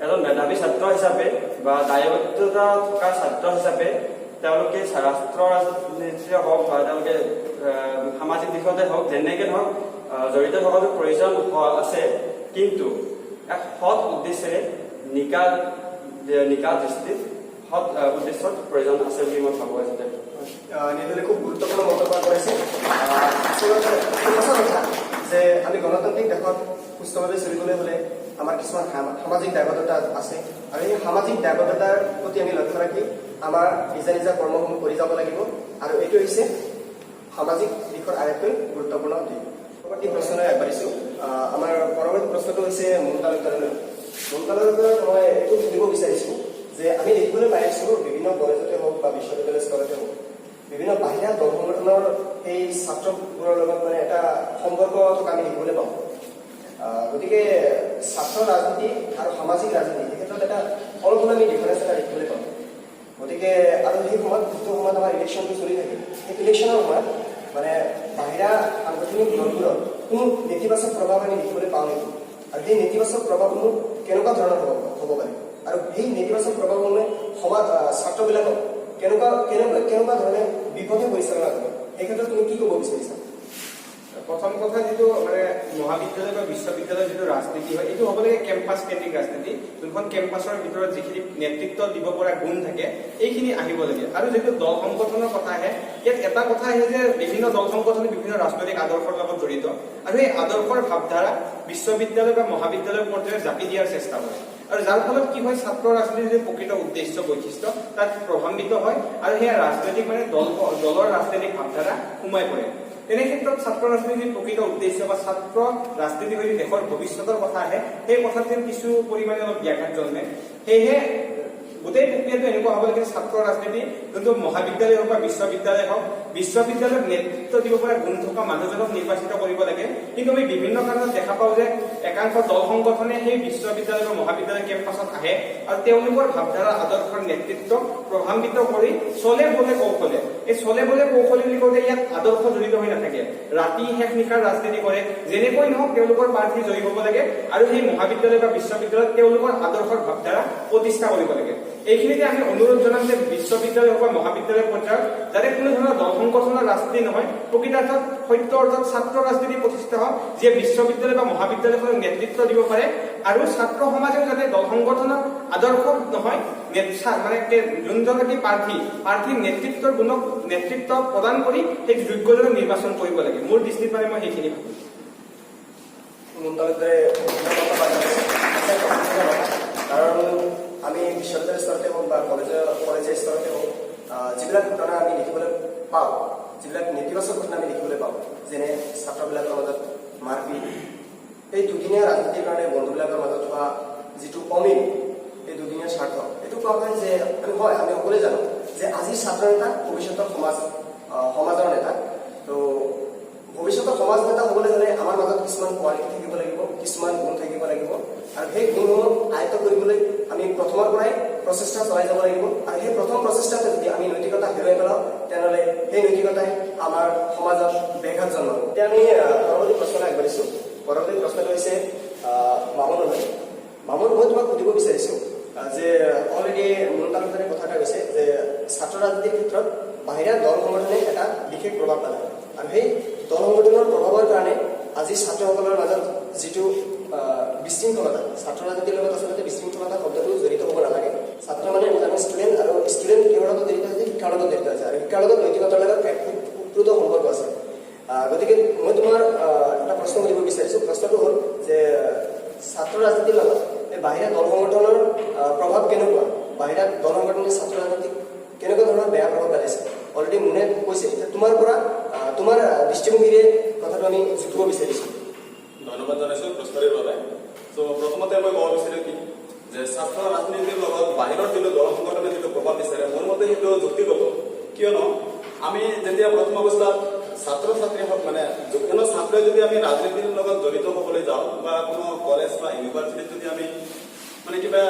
এজন মেধাৱী ছাত্ৰ হিচাপে বা দায়বদ্ধতা থকা ছাত্ৰ হিচাপে তেওঁলোকে ৰাষ্ট্ৰ ৰাজনীতিয়ে হওক বা তেওঁলোকে সামাজিক দিশতে হওক, যেনেকে নহওক জড়িত থকাটো প্ৰয়োজন আছে, কিন্তু এক সৎ উদ্দেশ্যেৰে নিকা দৃষ্টিত সৎ উদ্দেশ্যত প্ৰয়োজন আছে বুলি মই ভাবো আচলতে। নিৰ্দলে খুব গুৰুত্বপূৰ্ণ মন্তব্য কৰিছে। আচলতে এইটো সঁচা কথা যে আমি গণতান্ত্ৰিক দেশত সুস্থভাৱে চলিবলৈ হ'লে আমাৰ কিছুমান সামাজিক দায়বদ্ধতা আছে, আৰু এই সামাজিক দায়বদ্ধতাৰ প্ৰতি আমি লক্ষ্য ৰাখি আমাৰ নিজা নিজা কৰ্মসমূহ কৰি যাব লাগিব। আৰু এইটো হৈছে সামাজিক দিশৰ আটাইতকৈ গুৰুত্বপূৰ্ণ দিশ। পৰৱৰ্তী প্ৰশ্নলৈ আগবাঢ়িছোঁ। আমাৰ পৰৱৰ্তী প্ৰশ্নটো হৈছে মুন তালুকদাৰলৈ। মুন তালুকদাৰক মই এইটো সুধিব বিচাৰিছোঁ যে আমি দেখিবলৈ পাই আছোঁ, বিভিন্ন কলেজতে হওক বা বিশ্ববিদ্যালয় স্তৰতে হওক, বিভিন্ন বাহিৰা দল সংগঠনৰ সেই ছাত্ৰবোৰৰ লগত মানে এটা সম্পৰ্ক থকা আমি দেখিবলৈ পাওঁ। গতিকে ছাত্ৰ ৰাজনীতি আৰু সামাজিক ৰাজনীতি এই ক্ষেত্ৰত এটা অলপ হ'লেও আমি ডিফাৰেঞ্চ এটা দেখিবলৈ পাওঁ। গতিকে আৰু সেই সময়ত, যিটো সময়ত আমাৰ ইলেকশ্যনটো চলি থাকে, সেই ইলেকশ্যনৰ সময়ত মানে বাহিৰা সাংগঠনিক দলবোৰত কোনো নেতিবাচক প্ৰভাৱ আমি দেখিবলৈ পাওঁ নেকি, আৰু সেই নেতিবাচক প্ৰভাৱসমূহ কেনেকুৱা ধৰণৰ হ'ব পাৰে, আৰু সেই নেতিবাচক প্ৰভাৱসমূহে সমাজ ছাত্ৰবিলাকক কেনেকুৱা কেনেকুৱা কেনেকুৱা ধৰণে বিপথে পৰিচালনা কৰে, এই ক্ষেত্ৰত তুমি কি ক'ব বিচাৰিছা? প্ৰথম কথা, যিটো মানে মহাবিদ্যালয় বা বিশ্ববিদ্যালয়ৰ যিটো ৰাজনীতি হয়, এইটো হ'ব লাগে কেম্পাছ কেন্দ্ৰিক ৰাজনীতি, যোনখন কেম্পাছৰ ভিতৰত যিখিনি নেতৃত্ব দিব পৰা গুণ থাকে, এইখিনি আহিব লাগে। আৰু যিটো দল সংগঠনৰ কথা আহে, ইয়াত এটা কথা আহে যে বিভিন্ন দল সংগঠনে বিভিন্ন ৰাজনৈতিক আদৰ্শৰ লগত জড়িত, আৰু এই আদৰ্শৰ ভাৱধাৰা বিশ্ববিদ্যালয় বা মহাবিদ্যালয় পৰ্যায়ত জাপি দিয়াৰ চেষ্টা কৰে। আৰু যাৰ ফলত কি হয়, ছাত্ৰ ৰাজনীতিৰ যিটো প্ৰকৃত উদ্দেশ্য, বৈশিষ্ট্য, তাত প্ৰভাৱান্বিত হয়, আৰু সেয়া ৰাজনৈতিক মানে দলৰ ৰাজনৈতিক ভাৱধাৰা সোমাই পৰে। তেনে ক্ষেত্ৰত ছাত্ৰ ৰাজনীতিৰ প্ৰকৃত উদ্দেশ্য বা ছাত্ৰ ৰাজনীতি যদি দেশৰ ভৱিষ্যতৰ কথা আহে, সেই কথাত যেন কিছু পৰিমাণে অলপ ব্যাঘাত জন্মে। সেয়েহে গোটেই প্ৰক্ৰিয়াটো এনেকুৱা হ'ব লাগে, ছাত্ৰ ৰাজনীতি যোনটো মহাবিদ্যালয় হওক বা বিশ্ববিদ্যালয় হওক, বিশ্ববিদ্যালয়ত নেতৃত্ব দিব পৰা গুণ থকা মানুহজনক নিৰ্বাচিত কৰিব লাগে। কিন্তু আমি বিভিন্ন কাৰণত দেখা পাওঁ যে একাংশ দল সংগঠনে সেই বিশ্ববিদ্যালয় বা মহাবিদ্যালয় কেম্পাছত আহে আৰু তেওঁলোকৰ ভাৱধাৰা, আদৰ্শৰ নেতৃত্বক প্ৰভাৱান্বিত কৰি চলে বলে কৌশলে, এই চলে বলে কৌশলে বুলি কওঁতে ইয়াত আদৰ্শ জড়িত হৈ নাথাকে, ৰাতি শেষ নিশাৰ ৰাজনীতি কৰে। যেনেকৈ নহওক তেওঁলোকৰ প্ৰাৰ্থী জয়ী হ'ব লাগে আৰু সেই মহাবিদ্যালয় বা বিশ্ববিদ্যালয়ত তেওঁলোকৰ আদৰ্শৰ ভাৱধাৰা প্ৰতিষ্ঠা কৰিব লাগে। এইখিনিতে আমি অনুৰোধ জনাম যে বিশ্ববিদ্যালয় হওক বা মহাবিদ্যালয় পৰ্যায়ত যাতে কোনো ধৰণৰ দল সংগঠনৰ ৰাজনীতি নহয়, প্ৰকৃতাৰ্থত সত্য অৰ্থত ছাত্ৰ ৰাজনীতি প্ৰতিষ্ঠা হওক, যিয়ে বিশ্ববিদ্যালয় বা মহাবিদ্যালয়খনক নেতৃত্ব দিব পাৰে আৰু ছাত্ৰ সমাজেও যাতে দল সংগঠনৰ আদৰ্শ নহয়, মানে যোনজনকি প্ৰাৰ্থীৰ নেতৃত্বৰ গুণক নেতৃত্ব প্ৰদান কৰি সেই যোগ্যজনক নিৰ্বাচন কৰিব লাগে। মোৰ দৃষ্টিত মানে মই সেইখিনি ভাবোঁ। মুনতালিদৰে কাৰণ আমি বিশ্ববিদ্যালয় স্তৰতে হওক বা কলেজৰ স্তৰতে হওক, যিবিলাক ঘটনা আমি দেখিবলৈ পাওঁ, যিবিলাক নেতিবাচক ঘটনা আমি দেখিবলৈ পাওঁ, যেনে ছাত্ৰবিলাকৰ মাজত মাৰপিট, এই দুদিনীয়া ৰাজনীতিৰ কাৰণে বন্ধুবিলাকৰ মাজত হোৱা যিটো অমিল, এই দুদিনীয়া স্বাৰ্থ, এইটো কোৱা হয় যে আমি হয় আমি সকলোৱে জানো যে আজিৰ ছাত্ৰ নেতা ভৱিষ্যতৰ সমাজৰ নেতা। তো ভৱিষ্যতৰ সমাজ নেতা হ'বলৈ হ'লে আমাৰ মাজত কিছুমান কোৱালিটি থাকিব লাগিব, কিছুমান গুণ থাকিব লাগিব আৰু সেই গুণসমূহ আয়ত্ব কৰিবলৈ আমি প্ৰথমৰ পৰাই প্ৰচেষ্টা চলাই যাব লাগিব। আৰু সেই প্ৰথম প্ৰচেষ্টাতে যদি আমি নৈতিকতা হেৰুৱাই পেলাওঁ, তেনেহ'লে সেই নৈতিকতাই আমাৰ সমাজত ব্যাঘাত জন্মাব। এতিয়া আমি পৰৱৰ্তী প্ৰশ্নলৈ আগবাঢ়িছোঁ। পৰৱৰ্তী প্ৰশ্নটো হৈছে মামুনলৈ। মামুন, মই তোমাক সুধিব বিচাৰিছোঁ যে অলৰেডি মুন তালুকদাৰে কথা এটা কৈছে যে ছাত্ৰ ৰাজনীতিৰ ক্ষেত্ৰত বাহিৰা দল সংগঠনে এটা বিশেষ প্ৰভাৱ পেলায় আৰু সেই দল সংগঠনৰ প্ৰভাৱৰ কাৰণে আজি ছাত্ৰসকলৰ মাজত যিটো বিশৃংখলতা, ছাত্ৰ ৰাজনীতিৰ লগত আচলতে বিশৃংখলতা শব্দটো জড়িত হ'ব নালাগে। ছাত্ৰ মানে আমি ষ্টুডেণ্ট আৰু ষ্টুডেণ্ট কিহৰ লগত জড়িত হৈছে? শিক্ষাৰ লগত জড়িত আছে আৰু শিক্ষাৰ লগত নৈতিকতাৰ লগত এক ওতপ্ৰোত সম্পৰ্ক আছে। গতিকে মই তোমাৰ এটা প্ৰশ্ন সুধিব বিচাৰিছোঁ। প্ৰশ্নটো হ'ল যে ছাত্ৰ ৰাজনীতিৰ লগত এই বাহিৰা দল সংগঠনৰ প্ৰভাৱ কেনেকুৱা? বাহিৰা দল সংগঠনে ছাত্ৰ ৰাজনীতিক কেনেকুৱা ধৰণৰ বেয়া প্ৰভাৱ পেলাইছে? অলৰেডি মুনে কৈছে। এতিয়া তোমাৰ পৰা তোমাৰ দৃষ্টিভংগীৰে কথাটো আমি জুখিব বিচাৰিছোঁ। ধন্যবাদ জনাইছো প্ৰশ্নটিৰ বাবে। ত' প্ৰথমতে মই ক'ব বিচাৰো কি যে ছাত্ৰ ৰাজনীতিৰ লগত বাহিৰৰ যিটো দল সংগঠনে যিটো প্ৰভাৱ বিচাৰে, মোৰ মতে সেইটো যুক্তিগত। কিয়নো আমি যেতিয়া প্ৰথম অৱস্থাত ছাত্ৰ ছাত্ৰী হওক, মানে কোনো ছাত্ৰই যদি আমি ৰাজনীতিৰ লগত জড়িত হ'বলৈ যাওঁ বা কোনো কলেজ বা ইউনিভাৰ্চিটিত যদি আমি মানে কিবা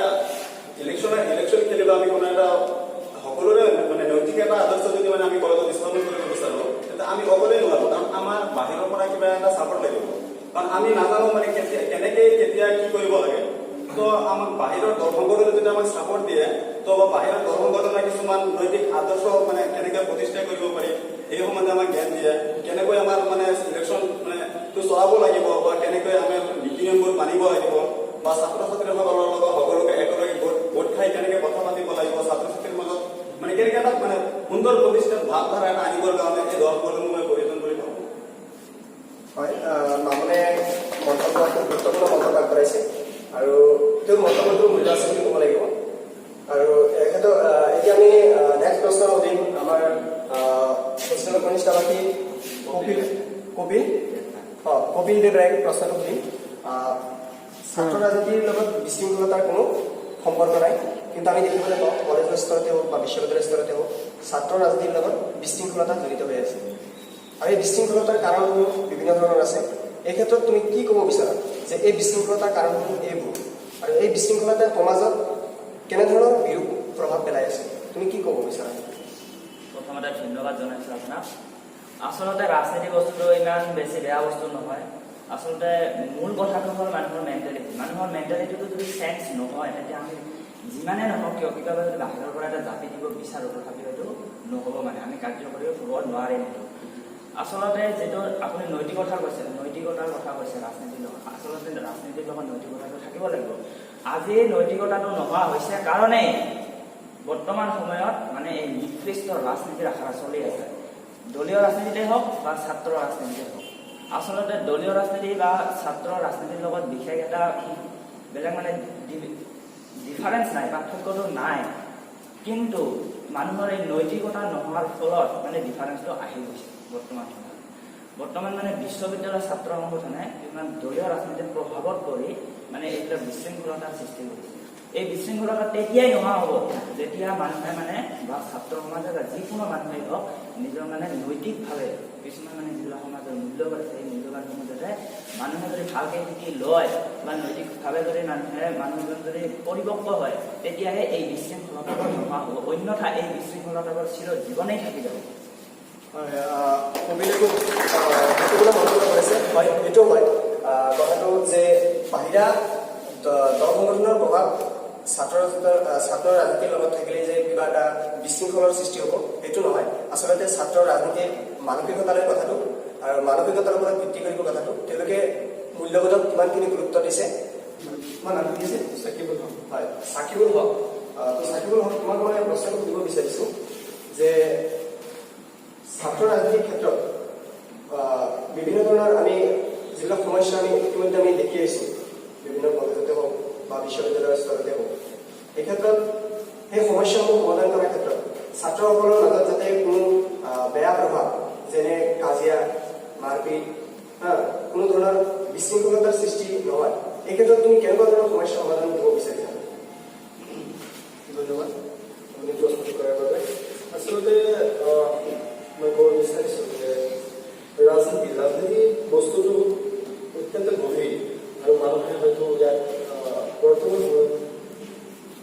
ইলেকশ্যন খেলিব, আমি কোনো এটা সকলোৰে মানে নৈতিক এটা আদৰ্শ যদি মানে আমি কলেজত স্থাপন কৰিব বিচাৰো, তেতিয়া আমি অকলেই নোৱাৰো। কাৰণ আমাৰ বাহিৰৰ পৰা কিবা এটা চাপৰ্ট লাগিব। কাৰণ আমি নাজানো মানে কেতিয়া, কেনেকে, কেতিয়া কি কৰিব লাগে। তো আমাক বাহিৰৰ দল সংগঠনে যদি আমাক চাপৰ্ট দিয়ে, তো বা বাহিৰৰ দল সংগঠনে কিছুমান নৈতিক আদৰ্শ মানে কেনেকে প্ৰতিষ্ঠা কৰিব পাৰি সেই সম্বন্ধে আমাক জ্ঞান দিয়ে, কেনেকৈ আমাৰ মানে ইলেকশ্যন মানে টো চলাব লাগিব বা কেনেকৈ আমি নীতি নিয়মবোৰ মানিব লাগিব বা ছাত্ৰ ছাত্ৰীসকলৰ লগত সকলোকে একেলগে গোট খাই কেনেকে কথা পাতিব লাগিব, ছাত্ৰ ছাত্ৰীৰ মাজত মানে কেনেকে এটা মানে সুন্দৰ প্ৰতিষ্ঠান ভাৱধাৰা এটা আনিবৰ কাৰণে এই দল সংগঠনসমূহে প্ৰয়োজন বুলি ভাবো। হয়, মামুনে মন্তব্য, খুব গুৰুত্বপূৰ্ণ মন্তব্য আগবঢ়াইছে আৰু তেওঁৰ মন্তব্যটো মূল্য আছে বুলি ক'ব লাগিব। আৰু এখেত এতিয়া আমি নেক্সট প্ৰশ্ন সুধিম আমাৰ হোষ্টেলৰ কনিষ্ঠাবাসী কপিল কপিল অ কপিল দেৱ ৰায়ক প্ৰশ্নটো সুধিম। ছাত্ৰ ৰাজনীতিৰ লগত বিশৃংখলতাৰ কোনো সম্পৰ্ক নাই, কিন্তু আমি দেখিবলৈ পাওঁ কলেজৰ স্তৰতে হওক বা বিশ্ববিদ্যালয়ৰ স্তৰতে হওক, ছাত্ৰ ৰাজনীতিৰ লগত বিশৃংখলতা জড়িত হৈ আছে আৰু এই বিশৃংখলতাৰ কাৰণসমূহ বিভিন্ন ধৰণৰ আছে। এই ক্ষেত্ৰত তুমি কি ক'ব বিচাৰা যে এই বিশৃংখলতাৰ কাৰণসমূহ এইবোৰ আৰু এই বিশৃংখলতাই সমাজত কেনেধৰণৰ বিৰূপ প্ৰভাৱ পেলাই আছে, তুমি কি ক'ব বিচাৰা? প্ৰথমতে ধন্যবাদ জনাইছোঁ আপোনাক। আচলতে ৰাজনীতি বস্তুটো ইমান বেছি বেয়া বস্তু নহয়। আচলতে মূল কথাটো হ'ল মানুহৰ মেণ্টেলিটি। মানুহৰ মেণ্টেলিটিটো যদি চেঞ্জ নহয়, তেতিয়া আমি যিমানে নহওক কিয়, কিবা যদি বাহিৰৰ পৰা এটা জাপি দিব বিচাৰোঁ, তথাপিও সেইটো নহ'ব, মানে আমি কাৰ্যকৰী হ'ব নোৱাৰিম। সেইটো আচলতে যিটো আপুনি নৈতিকতা কৈছে, নৈতিকতাৰ কথা কৈছে ৰাজনীতিৰ লগত, আচলতে ৰাজনীতিৰ লগত নৈতিকতাটো থাকিব লাগিব। আজি নৈতিকতাটো নোহোৱা হৈছে কাৰণেই বৰ্তমান সময়ত মানে এই নিকৃষ্ট ৰাজনীতিৰ আখৰা চলি আছে, দলীয় ৰাজনীতিতে হওক বা ছাত্ৰ ৰাজনীতিতে হওক। আচলতে দলীয় ৰাজনীতি বা ছাত্ৰ ৰাজনীতিৰ লগত বিশেষ এটা বেলেগ মানে ডিফাৰেঞ্চ নাই, পাৰ্থক্যটো নাই। কিন্তু মানুহৰ এই নৈতিকতা নোহোৱাৰ ফলত মানে ডিফাৰেঞ্চটো আহি গৈছে বৰ্তমান সময়ত। বৰ্তমান মানে বিশ্ববিদ্যালয়ৰ ছাত্ৰ সংগঠনে ইমান দলীয় ৰাজনীতিৰ প্ৰভাৱত পৰি মানে এইবিলাক বিশৃংখলতাৰ সৃষ্টি কৰিছে। এই বিশৃংখলতা তেতিয়াই নোহোৱা হ'ব যেতিয়া মানুহে মানে বা ছাত্ৰ সমাজে বা যিকোনো মানুহেই হওক নিজৰ মানে নৈতিকভাৱে কিছুমান মানে যিবিলাক সমাজৰ মূল্যবোধ আছে, সেই মূল্যবোধসমূহ যাতে মানুহে যদি ভালকে শিকি লয় বা নৈতিকভাৱে যদি মানুহজন যদি পৰিপক্ক হয়, তেতিয়াহে এই বিশৃংখলতাবোৰ নোহোৱা হ'ব। অন্যথা এই বিশৃংখলতাবোৰ চিৰ জীৱনেই থাকি যাব। হয়, কবিলে খুব গুৰুত্বপূৰ্ণ মন্তব্য কৰিছে। হয়, এইটো হয় কথাটো যে বাহিৰা দল সংগঠনৰ প্ৰভাৱ ছাত্ৰ ৰাজনীতিৰ লগত থাকিলেই যে কিবা এটা বিশৃংখলৰ সৃষ্টি হ'ব, সেইটো নহয়। আচলতে ছাত্ৰ ৰাজনীতিৰ মানসিকতালৈ কথাটো আৰু মানসিকতাৰ ওপৰত ভিত্তি কৰিব কথাটো, তেওঁলোকে মূল্যবোধক কিমানখিনি গুৰুত্ব দিছে। তোমাৰ নামটো কি আছিল? চাকিবুল হক। হয়, চাকিবুল হক। তো চাকিবুল হক, তোমাক মই প্ৰশ্ন সুধিব বিচাৰিছো যে ছাত্ৰ ৰাজনীতিৰ ক্ষেত্ৰত বিভিন্ন ধৰণৰ আমি যিবিলাক সমস্যা আমি ইতিমধ্যে আমি দেখি আহিছোঁ, বিভিন্ন কলেজতে হওক বা বিশ্ববিদ্যালয়ৰ স্তৰতে হওক, এই ক্ষেত্ৰত সেই সমস্যাসমূহ সমাধান কৰাৰ ক্ষেত্ৰত ছাত্ৰসকলৰ মাজত যাতে কোনো বেয়া প্ৰভাৱ, যেনে কাজিয়া, মাৰপিট, হা, কোনো ধৰণৰ বিশৃংখলতাৰ সৃষ্টি নহয়, এই ক্ষেত্ৰত তুমি কেনেকুৱা ধৰণৰ সমস্যা সমাধান দিব বিচাৰিছা? ধন্যবাদ আপুনি প্ৰশ্নটো কৰাৰ বাবে। আচলতে মই ক'ব বিচাৰিছোঁ যে ৰাজনীতি বস্তুটো অত্যন্ত গভীৰ আৰু মানুহে হয়তো ইয়াত বৰ্তমান সময়ত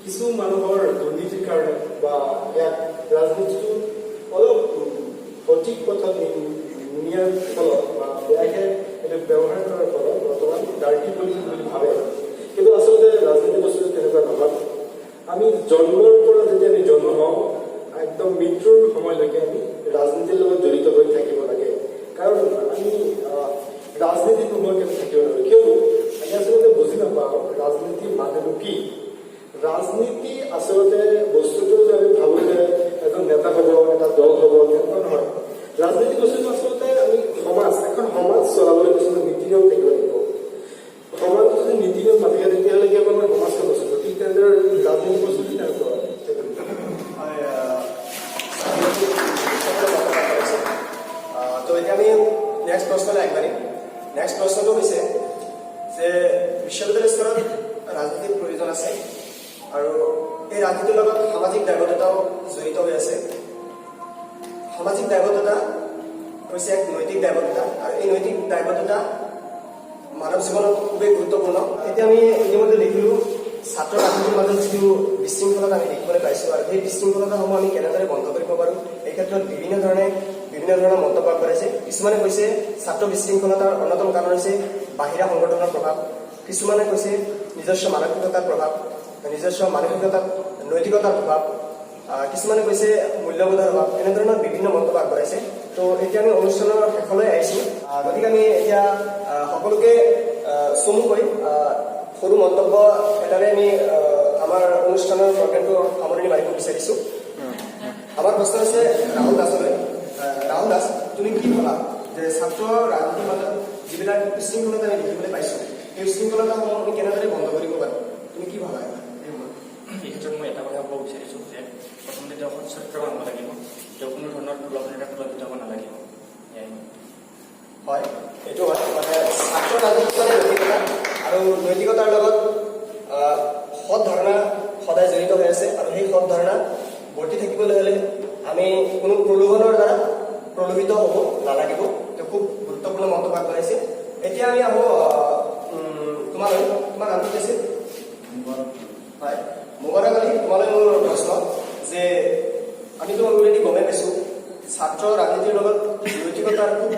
কিছু মানুহৰ দুৰ্নীতিৰ কাৰণে বা ইয়াক ৰাজনীতিটো অলপ সঠিক পথত নিয়াৰ ফলত বা বেয়াকে এইটো ব্যৱহাৰ কৰাৰ ফলত বৰ্তমান ডাৰ্টি পলিটিক্স বুলি ভাবে। কিন্তু আচলতে ৰাজনীতি বস্তুটো তেনেকুৱা নহয়। আমি জন্মৰ পৰা যেতিয়া আমি জন্ম হওঁ, একদম মৃত্যুৰ সময়লৈকে আমি ৰাজনীতিৰ লগত জড়িত হৈ থাকিব লাগে। কাৰণ আমি ৰাজনীতি নোহোৱাকৈ আমি থাকিব নোৱাৰোঁ। কিয়নো আমি আচলতে বুজি নাপাওঁ ৰাজনীতি মানেনো কি। ৰাজনীতি আচলতে বস্তুটো যে আমি ভাবোঁ যে এজন নেতা হ'ব, এটা দল হ'ব, তেনেকুৱা নহয়। ৰাজনীতি বস্তুটো আচলতে আমি এখন সমাজ চলাবলৈ কিছুমান নীতি নিয়ম থাকিব লাগিব। সমাজত যদি নীতি নিয়ম নাথাকে, তেতিয়াহ'লে কি হ'ব? আমাৰ সমাজখন নচলিব। ঠিক তেনেদৰে ৰাজনীতি বস্তুটো তেনেকুৱা। হয়, তো এতিয়া আমি নেক্সট প্ৰশ্নলৈ আগবাঢ়িম। নেক্সট প্ৰশ্নটো হৈছে যে বিশ্ববিদ্যালয় স্তৰত ৰাজনীতিৰ প্ৰয়োজন আছে আৰু এই ৰাজনীতিৰ লগত সামাজিক দায়বদ্ধতাও জড়িত হৈ আছে। সামাজিক দায়বদ্ধতা হৈছে এক নৈতিক দায়বদ্ধতা আৰু এই নৈতিক দায়বদ্ধতা মানৱ জীৱনত খুবেই গুৰুত্বপূৰ্ণ। এতিয়া আমি ইতিমধ্যে দেখিলোঁ ছাত্ৰ ৰাজনীতিৰ মাজত যিটো বিশৃংখলতা আমি দেখিবলৈ পাইছোঁ আৰু সেই বিশৃংখলতাসমূহ আমি কেনেদৰে বন্ধ কৰিব পাৰোঁ, এই ক্ষেত্ৰত বিভিন্ন ধৰণে বিভিন্ন ধৰণৰ মন্তব্য আগবঢ়াইছে। কিছুমানে কৈছে ছাত্ৰ বিশৃংখলতাৰ অন্যতম কাৰণ হৈছে বাহিৰা সংগঠনৰ প্ৰভাৱ, কিছুমানে কৈছে নিজস্ব মানসিকতাৰ প্ৰভাৱ, নিজস্ব মানসিকতাত নৈতিকতাৰ প্ৰভাৱ, কিছুমানে কৈছে মূল্যবোধৰ অভাৱ, এনেধৰণৰ বিভিন্ন মন্তব্য আগবঢ়াইছে। তো এতিয়া আমি অনুষ্ঠানৰ শেষলৈ আহিছোঁ। গতিকে আমি এতিয়া সকলোকে চমুকৈ সৰু মন্তব্য এটাৰে আমি আমাৰ অনুষ্ঠানৰ প্ৰগ্ৰেমটো সামৰণি মাৰিব বিচাৰিছোঁ। আমাৰ প্ৰশ্ন হৈছে ৰাহুল দাসলৈ। ৰাহুল দাস, তুমি কি ভাবা যে ছাত্ৰ ৰাজনীতিৰ মাজত যিবিলাক উশৃংখলতা আমি দেখিবলৈ পাইছোঁ, সেই উশৃংখলতাসমূহ আমি কেনেদৰে বন্ধ কৰিব পাৰোঁ? তুমি কি ভাবা এই সময়ত? এই ক্ষেত্ৰত মই এটা কথা ক'ব বিচাৰিছোঁ যে প্ৰথমতে তেওঁ সৎ চৰিত্ৰবান হ'ব লাগিব। তেওঁ কোনো ধৰণৰ প্ৰলোভনেৰে প্ৰলোভিত হ'ব নালাগিব। এয়াই। হয়, এইটো হয়, মানে ছাত্ৰ ৰাজনীতি মানে নৈতিকতা আৰু নৈতিকতাৰ লগত সৎ ধাৰণা সদায় জড়িত হৈ আছে আৰু সেই সৎ ধাৰণা বৰ্তি থাকিবলৈ হ'লে আমি কোনো প্ৰলোভনৰ দ্বাৰা প্ৰলোভিত হ'ব নালাগিব। তেওঁ খুব গুৰুত্বপূৰ্ণ মন্তব্য আগবঢ়াইছে। এতিয়া আমি আহোঁ তোমালৈ। তোমাৰ নামটো কি আছিল? হয়, মোবাৰক আলী। তোমালৈ মোৰ প্ৰশ্ন যে আমিতো অলৰেডি গমেই পাইছোঁ, ছাত্ৰ ৰাজনীতিৰ লগত নৈতিকতাৰ খুব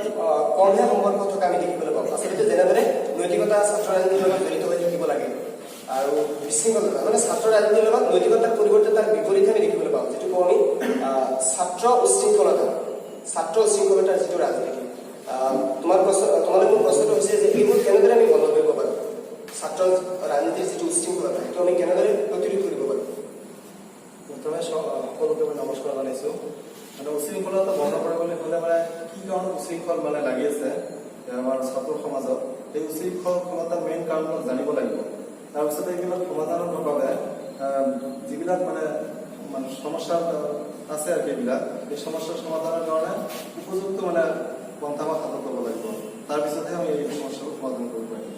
কমহে সম্পৰ্ক থকা আমি দেখিবলৈ পাওঁ। আচলতে যেনেদৰে নৈতিকতা ছাত্ৰ ৰাজনীতিৰ লগত জড়িত হৈ থাকিব লাগে আৰু বিশৃংখলতা, মানে ছাত্ৰ ৰাজনীতিৰ লগত নৈতিকতাৰ পৰিৱৰ্তে তাৰ বিপৰীতে আমি দেখিবলৈ পাওঁ, যিটো কওঁ আমি ছাত্ৰ উশৃংখলতা, ছাত্ৰ উশৃংখলতাৰ যিটো ৰাজনীতি। তোমালৈ মোৰ প্ৰশ্নটো হৈছে যে এইবোৰ কেনেদৰে আমি বন্ধ কৰিব পাৰোঁ? ছাত্ৰ ৰাজনীতিৰ যিটো উশৃংখলতা, সেইটো আমি কেনেদৰে প্ৰতিৰোধ কৰিব পাৰোঁ? প্ৰথমে সকলোকে মই নমস্কাৰ জনাইছোঁ। মানে উশৃংখলতা বন্ধ কৰিবলৈ হ'লে মানে কি কাৰণত উশৃংখল মানে লাগি আছে আমাৰ ছাত্ৰ সমাজত, এই উশৃংখলতাৰ মেইন কাৰণবিলাক জানিব লাগিব। তাৰপিছত এইবিলাক সমাধানৰ বাবে যিবিলাক মানে মানে সমস্যা আছে আৰু সেইবিলাক, এই সমস্যাৰ সমাধানৰ কাৰণে উপযুক্ত মানে পন্থা বা হাতত ল'ব লাগিব। তাৰপিছতহে আমি এই সমস্যাবোৰ সমাধান কৰিব পাৰিম।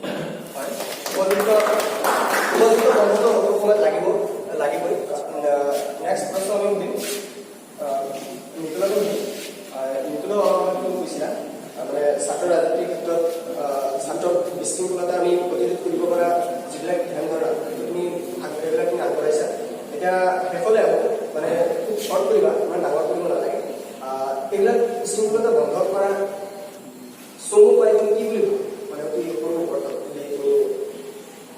হয়, উপযুক্ত উপযুক্ত পন্থাটো সময়ত লাগিবই। নেক্সট প্ৰশ্ন আমি সুধিম নিতুলকো সুধিম। নিতুলক অলপ আগত তুমি কৈছিলা, মানে ছাত্ৰ ৰাজনীতিৰ ক্ষেত্ৰত ছাত্ৰ বিশৃংখলতা আমি প্ৰতিৰোধ কৰিব পৰা যিবিলাক ধ্যান ধাৰণা, সেইটো তুমি সেইবিলাক তুমি আগবঢ়াইছা। এতিয়া শেষলৈ আহোঁ, মানে খুব শ্বৰ্ট কৰিবা, ইমান ডাঙৰ কৰিব নালাগে। এইবিলাক বিশৃংখলতা বন্ধ কৰা চমু উপায় তুমি কি বুলি ভাবা? মানে অতি সৰু অৰ্থত যদি তুমি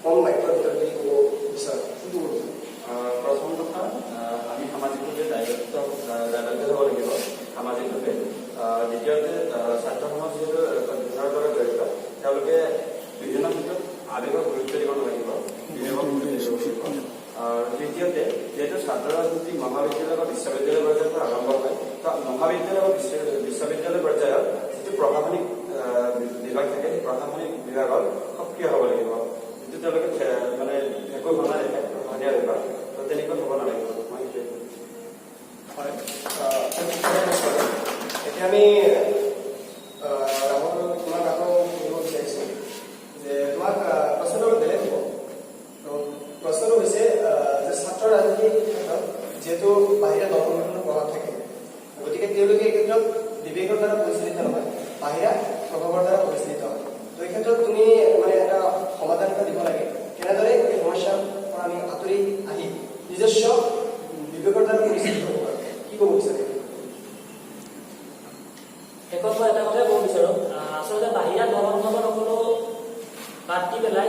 কম বাক্যৰ ভিতৰত যদি ক'ব বিচাৰা, কি ক'ব বিচাৰা? প্ৰথম কথা, আমি সামাজিকভাৱে দায়বদ্ধ হ'ব লাগিব সামাজিকভাৱে। দ্বিতীয়তে, ছাত্ৰ সমাজ যিহেতু অধ্যয়নৰ লগত জড়িত, তেওঁলোকে বিভিন্ন ক্ষেত্ৰত আৱেগক গুৰুত্ব দিব নালাগিব, বিবেকক গুৰুত্ব দিব লাগিব। তৃতীয়তে, যিহেতু ছাত্ৰ ৰাজনীতি মহাবিদ্যালয় বা বিশ্ববিদ্যালয় পৰ্যায়ৰ পৰা আৰম্ভ হয়, তো মহাবিদ্যালয় বা বিশ্ববিদ্যালয় পৰ্যায়ত যিটো প্ৰশাসনিক বিভাগ থাকে, সেই প্ৰশাসনিক বিভাগত সক্ৰিয় হ'ব লাগিব। যিটো তেওঁলোকে মানে একো ভাৱনা দেখে প্ৰশাসনীয় বিভাগ, তো তেনেকুৱা হ'ব নালাগিব। মই সেইটোৱে ক'ম। হয়, খুব সুন্দৰ প্ৰশ্ন। এতিয়া আমি ৰাহুল, তোমাক আকৌ সুধিব বিচাৰিছোঁ যে তোমাক প্ৰশ্নটো অলপ বেলেগ হ'ব। তো প্ৰশ্নটো হৈছে যে ছাত্ৰ ৰাজনীতিৰ ক্ষেত্ৰত যিহেতু বাহিৰা দল সংগঠনৰ প্ৰভাৱ থাকে, গতিকে তেওঁলোকে এই ক্ষেত্ৰত বিবেকৰ দ্বাৰা পৰিচালিত নহয়, বাহিৰা প্ৰভাৱৰ দ্বাৰা পৰিচালিত হয়। তো এই ক্ষেত্ৰত তুমি মানে এটা সমাধান এটা দিব লাগে, কেনেদৰে এই সমস্যাৰ পৰা আমি আঁতৰি আহি নিজস্ব বিবেকৰ দ্বাৰা পৰিচালিত হ'ব পাৰোঁ, কি ক'ব বিচাৰে? শেষত মই এটা কথাই ক'ব বিচাৰো, আচলতে বাহিৰা দল সংগঠন সকলো বাদ দি পেলাই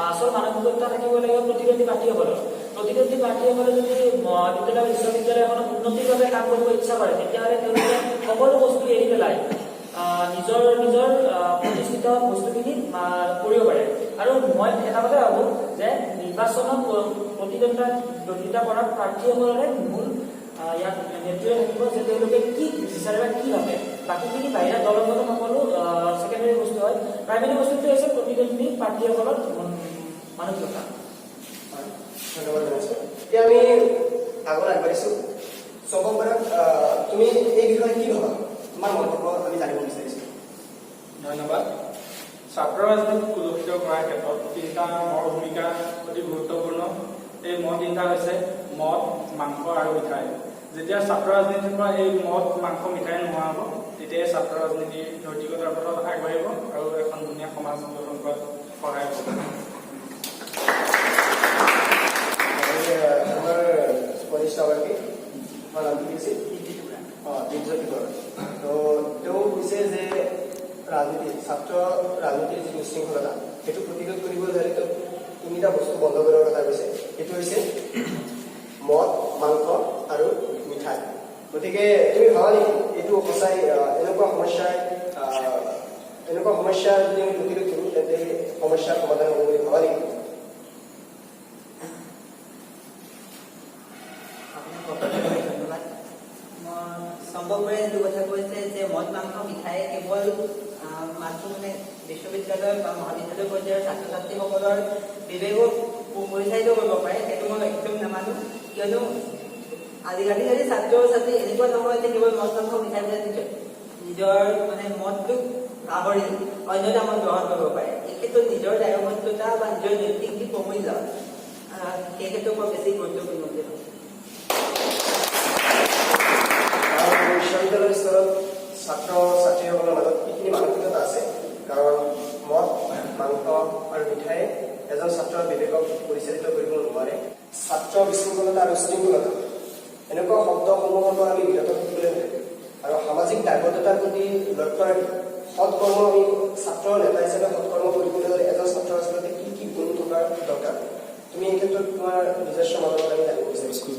আচল মানসিকতা থাকিব লাগিব প্ৰতিদ্বন্দ্বী প্ৰাৰ্থীসকলৰ। প্ৰতিদ্বন্দ্বী প্ৰাৰ্থীসকলে যদি মহাবিদ্যালয়, বিশ্ববিদ্যালয় এখনৰ উন্নতিৰ বাবে কাম কৰিব ইচ্ছা কৰে, তেতিয়াহ'লে তেওঁলোকে সকলো বস্তু এৰি পেলাই নিজৰ নিজৰ প্ৰতিষ্ঠিত বস্তুখিনি কৰিব পাৰে। আৰু মই এটা কথাই ভাবো যে নিৰ্বাচনত প্ৰতিদ্বন্দ্বিতা কৰা প্ৰাৰ্থীসকলৰে মূল ইয়াত নেতৃত্ব থাকিব যে তেওঁলোকে কি বিচাৰে বা কি ভাবে। বাকীখিনি বাহিৰা দল সংগঠন সকলো ছেকেণ্ডাৰী বস্তু হয়। প্ৰাইমেৰী বস্তুটো হৈছে প্ৰতিদ্বন্দ্বী প্ৰাৰ্থীসকলৰ মানসিকতা। হয়, ধন্যবাদ জনাইছোঁ। এতিয়া আমি আগলৈ আগবাঢ়িছোঁ। চম্পক বৰাক, তুমি এই বিষয়ে কি ভাবা? তোমাৰ মন্তব্য আমি জানিব বিচাৰিছোঁ। ধন্যবাদ। ছাত্ৰ ৰাজনীতি কুলুষিত কৰাৰ ক্ষেত্ৰত তিনিটা মৰ ভূমিকা অতি গুৰুত্বপূৰ্ণ। এই ম তিনিটা হৈছে মদ, মাংস আৰু মিঠাই। যেতিয়া ছাত্ৰ ৰাজনীতিৰ পৰা এই মদ, মাংস, মিঠাই নোহোৱা হ'ব, তেতিয়াই ছাত্ৰ ৰাজনীতিৰ নৈতিকতাৰ পথত আগবাঢ়িব আৰু এখন ধুনীয়া সমাজ গঠন কৰাত সহায় হ'ব। আৰু আমাৰ কনিষ্ঠ গৰাকী, তোমাৰ নামটো কি আছিল? অঁ, দীপজ্যোতি বৰা। তো তেওঁ কৈছে যে ৰাজনীতি, ছাত্ৰ ৰাজনীতিৰ যিটো উশৃংখলতা, সেইটো প্ৰতিৰোধ কৰিবলৈ হ'লে তেওঁ তিনিটা বস্তু বন্ধ কৰাৰ কথা কৈছে। সেইটো হৈছে মদ, মাংস আৰু মিঠাই। গতিকে তুমি ভাবা নেকি এইটো সঁচাই এনেকুৱা সমস্যা যদি আমি প্ৰতিৰোধ কৰোঁ, তেন্তে এই সমস্যাৰ সমাধান হ'ব বুলি ভাবা নেকি? আপোনাক সকলোকে ধন্যবাদ। মই চম্পক বৰাই যিটো কথা কৈছে যে মদ, মাংস, মিঠাই কেৱল মাথো মানে বিশ্ববিদ্যালয় বা মহাবিদ্যালয় পৰ্যায়ৰ ছাত্ৰ ছাত্ৰীসকলৰ বিবেকক পৰিচালিত কৰিব পাৰে, সেইটো মই একদম নামানো। কিয়নো আজিকালি যদি ছাত্ৰ ছাত্ৰী এনেকুৱা নহয় যে কেৱল মদ, মাংস, মিঠাই বুলি নিজৰ মানে মদটোক পাহৰি অন্য কামত গ্ৰহণ কৰিব পাৰে। এই ক্ষেত্ৰত নিজৰ দায়বদ্ধতা বা নিজৰ নৈতিক যি প্ৰমূল্য, সেই ক্ষেত্ৰত মই বেছি গুৰুত্বপূৰ্ণ বুলি ভাবোঁ। আৰু বিশ্ববিদ্যালয়ৰ স্তৰত ছাত্ৰ ছাত্ৰীসকলৰ মাজত এইখিনি মানসিকতা আছে, কাৰণ মদ, মাংস আৰু মিঠাই এজন ছাত্ৰৰ বিবেকক পৰিচালিত কৰিব নোৱাৰে। ছাত্ৰ বিশৃংখলতা আৰু শৃংখলতা এনেকুৱা শব্দসমূহৰ পৰা আমি বিৰত থাকিবলৈ হ'লে আৰু সামাজিক দায়বদ্ধতাৰ প্ৰতি লক্ষ্য ৰাখি সৎকৰ্ম, আমি ছাত্ৰ নেতা হিচাপে সৎকৰ্ম কৰিবলৈ হ'লে এজন ছাত্ৰৰ আচলতে কি কি গুণ থকাৰ দৰকাৰ, তুমি এই ক্ষেত্ৰত তোমাৰ নিজস্ব মতামত আমি জানিব বিচাৰিছোঁ।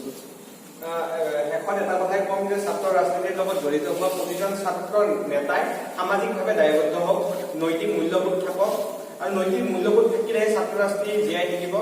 শেষত এটা কথাই ক'ম যে ছাত্ৰ ৰাজনীতিৰ লগত জড়িত হোৱা প্ৰতিজন ছাত্ৰ নেতাই সামাজিকভাৱে দায়বদ্ধ হওক, নৈতিক মূল্যবোধ থাকক, আৰু নৈতিক মূল্যবোধ থাকিলেহে ছাত্ৰ ৰাজনীতি জীয়াই থাকিব।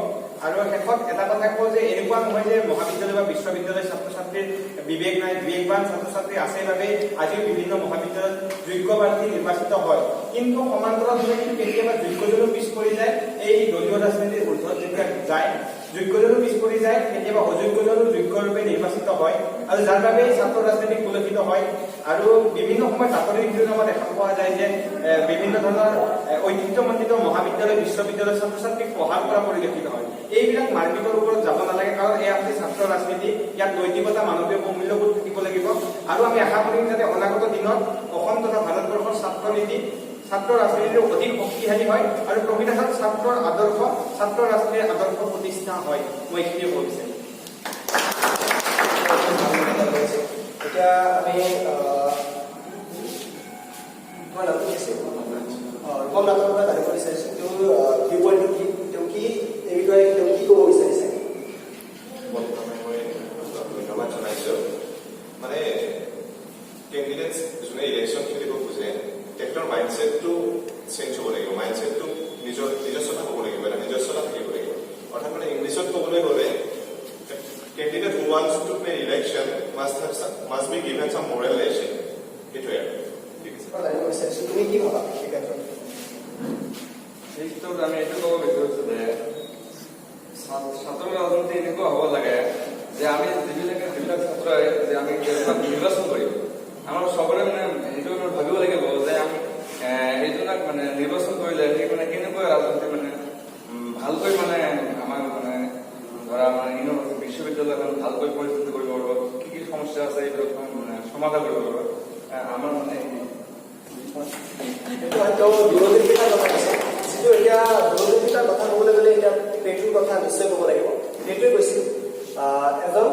আৰু শেষত এটা কথা কওঁ যে এনেকুৱা নহয় যে মহাবিদ্যালয় বা বিশ্ববিদ্যালয়ৰ ছাত্ৰ ছাত্ৰীৰ বিবেক নাই। বিবেকবান ছাত্ৰ ছাত্ৰী আছে বাবেই আজিও বিভিন্ন মহাবিদ্যালয়ত যোগ্য প্ৰাৰ্থী নিৰ্বাচিত হয়। কিন্তু সমান্তৰালভাৱে কিন্তু কেতিয়াবা যোগ্যজনো পিছ পৰি যায়। এই দলীয় ৰাজনীতিৰ ঊৰ্ধত যেতিয়া যায়, যোগ্যজনো পিছ পৰি যায়, কেতিয়াবা অযোগ্যজনো যোগ্যৰূপে নিৰ্বাচিত হয় আৰু যাৰ বাবে ছাত্ৰ ৰাজনীতি কুলসিত হয়। আৰু বিভিন্ন সময়ত বাতৰিৰ শিৰোনামত দেখা পোৱা যায় যে বিভিন্ন ধৰণৰ ঐতিহ্যমণ্ডিত মহাবিদ্যালয়, বিশ্ববিদ্যালয়ৰ ছাত্ৰ ছাত্ৰীক প্ৰহাৰ কৰা পৰিলক্ষিত হয়। এইবিলাক মাৰপিটৰ ওপৰত যাব নালাগে, কাৰণ এয়া হৈছে ছাত্ৰ ৰাজনীতি। ইয়াত নৈতিকতা, মানৱীয় প্ৰমূল্যবোধ থাকিব লাগিব। আৰু আমি আশা কৰিম যাতে অনাগত দিনত অসম তথা ভাৰতবৰ্ষৰ ছাত্ৰ ৰাজনীতিটো অধিক শক্তিশালী হয় আৰু প্ৰকৃতাৰ্থত ছাত্ৰৰ আদৰ্শ, ছাত্ৰ ৰাজনীতিৰ আদৰ্শ প্ৰতিষ্ঠা হয়। মই এইখিনিয়ে ক'ব বিচাৰিম। এতিয়া আমি তোমাৰ নামটো কি আছিল? ৰূপম নাথৰ পৰা জানিব বিচাৰিছোঁ তেওঁৰ ভিউ পইণ্টটো কি, তেওঁ কি এই বিষয়ে তেওঁ কি ক'ব বিচাৰিছে। প্ৰথমে মই ধন্যবাদ জনাইছোঁ। মানে কেণ্ডিডেটছ যোনে ইলেকশ্যন খেলিব খোজে, তেখেতৰ মাইণ্ডছেটটো চেঞ্জ হ'ব লাগিব। মাইণ্ডছেটটো নিজৰ নিজস্বতা হ'ব লাগিব, এটা নিজস্বতা থাকিব লাগিব। অৰ্থাৎ মানে ইংলিছত ক'বলৈ গ'লে, candidate who wants to play election must be given some moral lesson. সেইটোৱে আৰু। ঠিক আছে। জানিব বিচাৰিছোঁ, তুমি কি ভাবা এই ক্ষেত্ৰত? এই ক্ষেত্ৰত আমি এইটো ক'ব বিচাৰিছো যে ছাত্ৰ ৰাজনীতি এনেকুৱা হ'ব লাগে যে আমি যিবিলাক ছাত্ৰই যে আমি নিৰ্বাচন কৰিম, আমাৰ চবৰে মানে সেইটো আমি ভাবিব লাগিব যে আমি এইজনক মানে নিৰ্বাচন কৰিলে সি মানে কেনেকুৱা ৰাজনীতি মানে ভালকৈ মানে আমাৰ মানে ধৰা মানে ইউনিভাৰ্চিটি, বিশ্ববিদ্যালয়খন ভালকৈ পৰিচালিত কৰিব পাৰিব, কি কি সমস্যা আছে এইবিলাক মানে সমাধান কৰিব পাৰিব। আমাৰ মানে সেইটো হয়, তেওঁ দূৰদৰ্শিতাৰ কথা কৈছে। যিটো এতিয়া দূৰদৰ্শিতাৰ কথা ক'বলৈ গ'লে এতিয়া প্লেটোৰ কথা নিশ্চয় ক'ব লাগিব। প্লেটোৱে কৈছিল, এজন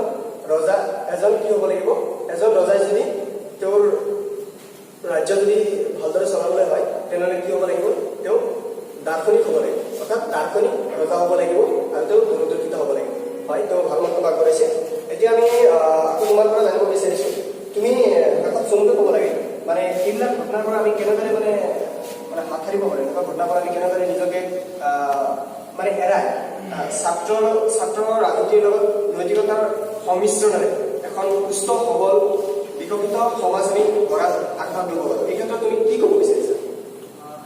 ৰজা এজন কি হ'ব লাগিব, এজন ৰজাই যদি তেওঁৰ ৰাজ্য যদি ভালদৰে চলাবলৈ হয়, তেনেহ'লে কি হ'ব লাগিব? তেওঁ দাৰ্শনিক হ'ব লাগিব, অৰ্থাৎ দাৰ্শনিক ৰজা হ'ব লাগিব আৰু তেওঁ দূৰদৰ্শিতা হ'ব লাগিব। হয়, তেওঁ ভাল মন্তব্য আগবঢ়াইছে। এতিয়া আমি আকৌ তোমাৰ পৰা জানিব বিচাৰিছোঁ, তুমি শেষত চমুকৈ ক'ব লাগে, মানে এইবিলাক ঘটনাৰ পৰা আমি কেনেদৰে মানে মানে হাত সাৰিব পাৰোঁ, এনেকুৱা ঘটনাৰ পৰা আমি কেনেদৰে নিজকে মানে এৰাই ছাত্ৰ ৰাজনীতিৰ লগত নৈতিকতাৰ সংমিশ্ৰণেৰে এখন সুস্থ, সবল, বিকশিত সমাজ আমি গঢ়াত আগভাগ ল'ব পাৰোঁ। এই ক্ষেত্ৰত তুমি কি ক'ব বিচাৰিছা?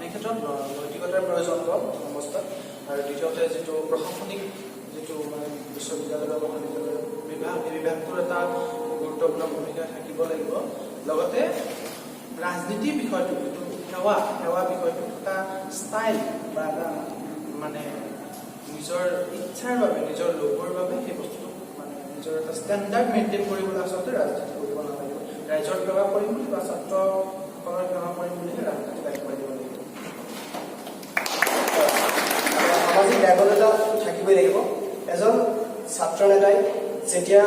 এই ক্ষেত্ৰত নৈতিকতাৰ প্ৰয়োজন প্ৰথম অৱস্থাত, আৰু দ্বিতীয়তে যিটো প্ৰশাসনিক যিটো মানে বিশ্ববিদ্যালয় বা মহাবিদ্যালয়ৰ বিভাগ, এই বিভাগটোৰ এটা গুৰুত্বপূৰ্ণ ভূমিকা থাকিব লাগিব। লগতে ৰাজনীতিৰ বিষয়টো, যিটো সেৱা বিষয়টো এটা ষ্টাইল বা এটা মানে নিজৰ ইচ্ছাৰ বাবে, নিজৰ লোভৰ বাবে সেই বস্তুটো মানে নিজৰ এটা ষ্টেণ্ডাৰ্ড মেইনটেইন কৰিবলৈ আচলতে ৰাজনীতি কৰিব নালাগিব। ৰাইজৰ সেৱা কৰিম বুলি বা ছাত্ৰসকলৰ সেৱা কৰিম বুলিহে ৰাজনীতিত আগবাঢ়িব লাগিব। সামাজিক দায়বদ্ধতা থাকিবই লাগিব। এজন ছাত্ৰ নেতাই যেতিয়া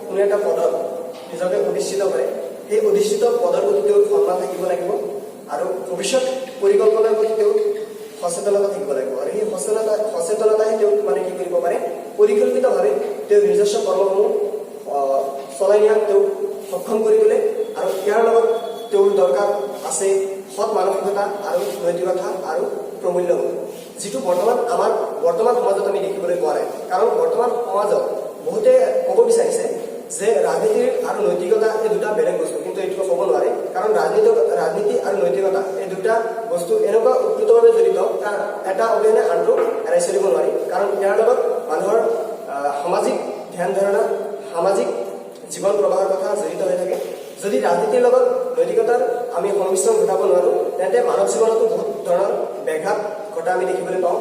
কোনো এটা পদত নিজকে অধিষ্ঠিত কৰে, সেই অধিষ্ঠিত পদৰ প্ৰতি তেওঁৰ সন্মান থাকিব লাগিব আৰু ভৱিষ্যত পৰিকল্পনাৰ প্ৰতি তেওঁৰ সচেতনতা থাকিব লাগিব। আৰু সেই সচেতনতাহে তেওঁক মানে কি কৰিব পাৰে, পৰিকল্পিতভাৱে তেওঁৰ নিজস্ব কৰ্মসমূহ চলাই নিয়াত তেওঁক সক্ষম কৰি তোলে। আৰু ইয়াৰ লগত তেওঁৰ দৰকাৰ আছে সৎ মানসিকতা আৰু নৈতিকতা আৰু প্ৰমূল্যবোধ, যিটো বৰ্তমান সমাজত আমি দেখিবলৈ পোৱা নাই। কাৰণ বৰ্তমান সমাজত বহুতে ক'ব বিচাৰিছে যে ৰাজনীতিৰ আৰু নৈতিকতা এই দুটা বেলেগ বস্তু, কিন্তু এইটো ক'ব নোৱাৰে। কাৰণ ৰাজনীতি আৰু নৈতিকতা এই দুটা বস্তু এনেকুৱা ওতপ্ৰোতভাৱে জড়িত, তাৰ এটা অবিহনে আনটো এৰাই চলিব নোৱাৰি। কাৰণ ইয়াৰ লগত মানুহৰ সামাজিক ধ্যান ধাৰণা, সামাজিক জীৱন প্ৰবাহৰ কথা জড়িত হৈ থাকে। যদি ৰাজনীতিৰ লগত নৈতিকতাৰ আমি সংমিশ্ৰণ ঘটাব নোৱাৰোঁ, তেন্তে মানৱ জীৱনতো বহুত ধৰণৰ ব্যাঘাত ঘটা আমি দেখিবলৈ পাওঁ,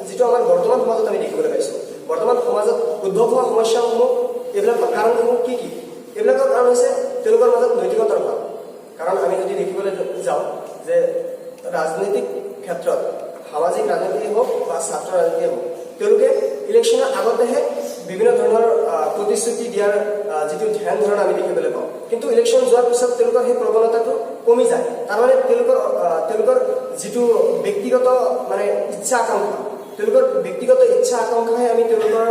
যিটো আমাৰ বৰ্তমান সমাজত আমি দেখিবলৈ পাইছোঁ। বৰ্তমান সমাজত উদ্ভৱ হোৱা সমস্যাসমূহ, এইবিলাকৰ কাৰণসমূহ কি কি? এইবিলাকৰ কাৰণ হৈছে তেওঁলোকৰ মাজত নৈতিকতাৰ অভাৱ। কাৰণ আমি যদি দেখিবলৈ যাওঁ যে ৰাজনৈতিক ক্ষেত্ৰত, সামাজিক ৰাজনীতি হওক বা ছাত্ৰ ৰাজনীতিয়ে হওক, তেওঁলোকে ইলেকশ্যনৰ আগতেহে বিভিন্ন ধৰণৰ প্ৰতিশ্ৰুতি দিয়াৰ যিটো ধ্যান ধাৰণা আমি দেখিবলৈ পাওঁ, কিন্তু ইলেকশ্যন যোৱাৰ পিছত তেওঁলোকৰ সেই প্ৰৱণতাটো কমি যায়। তাৰমানে তেওঁলোকৰ যিটো ব্যক্তিগত মানে ইচ্ছা আকাংক্ষা, তেওঁলোকৰ ব্যক্তিগত ইচ্ছা আকাংক্ষাহে আমি তেওঁলোকৰ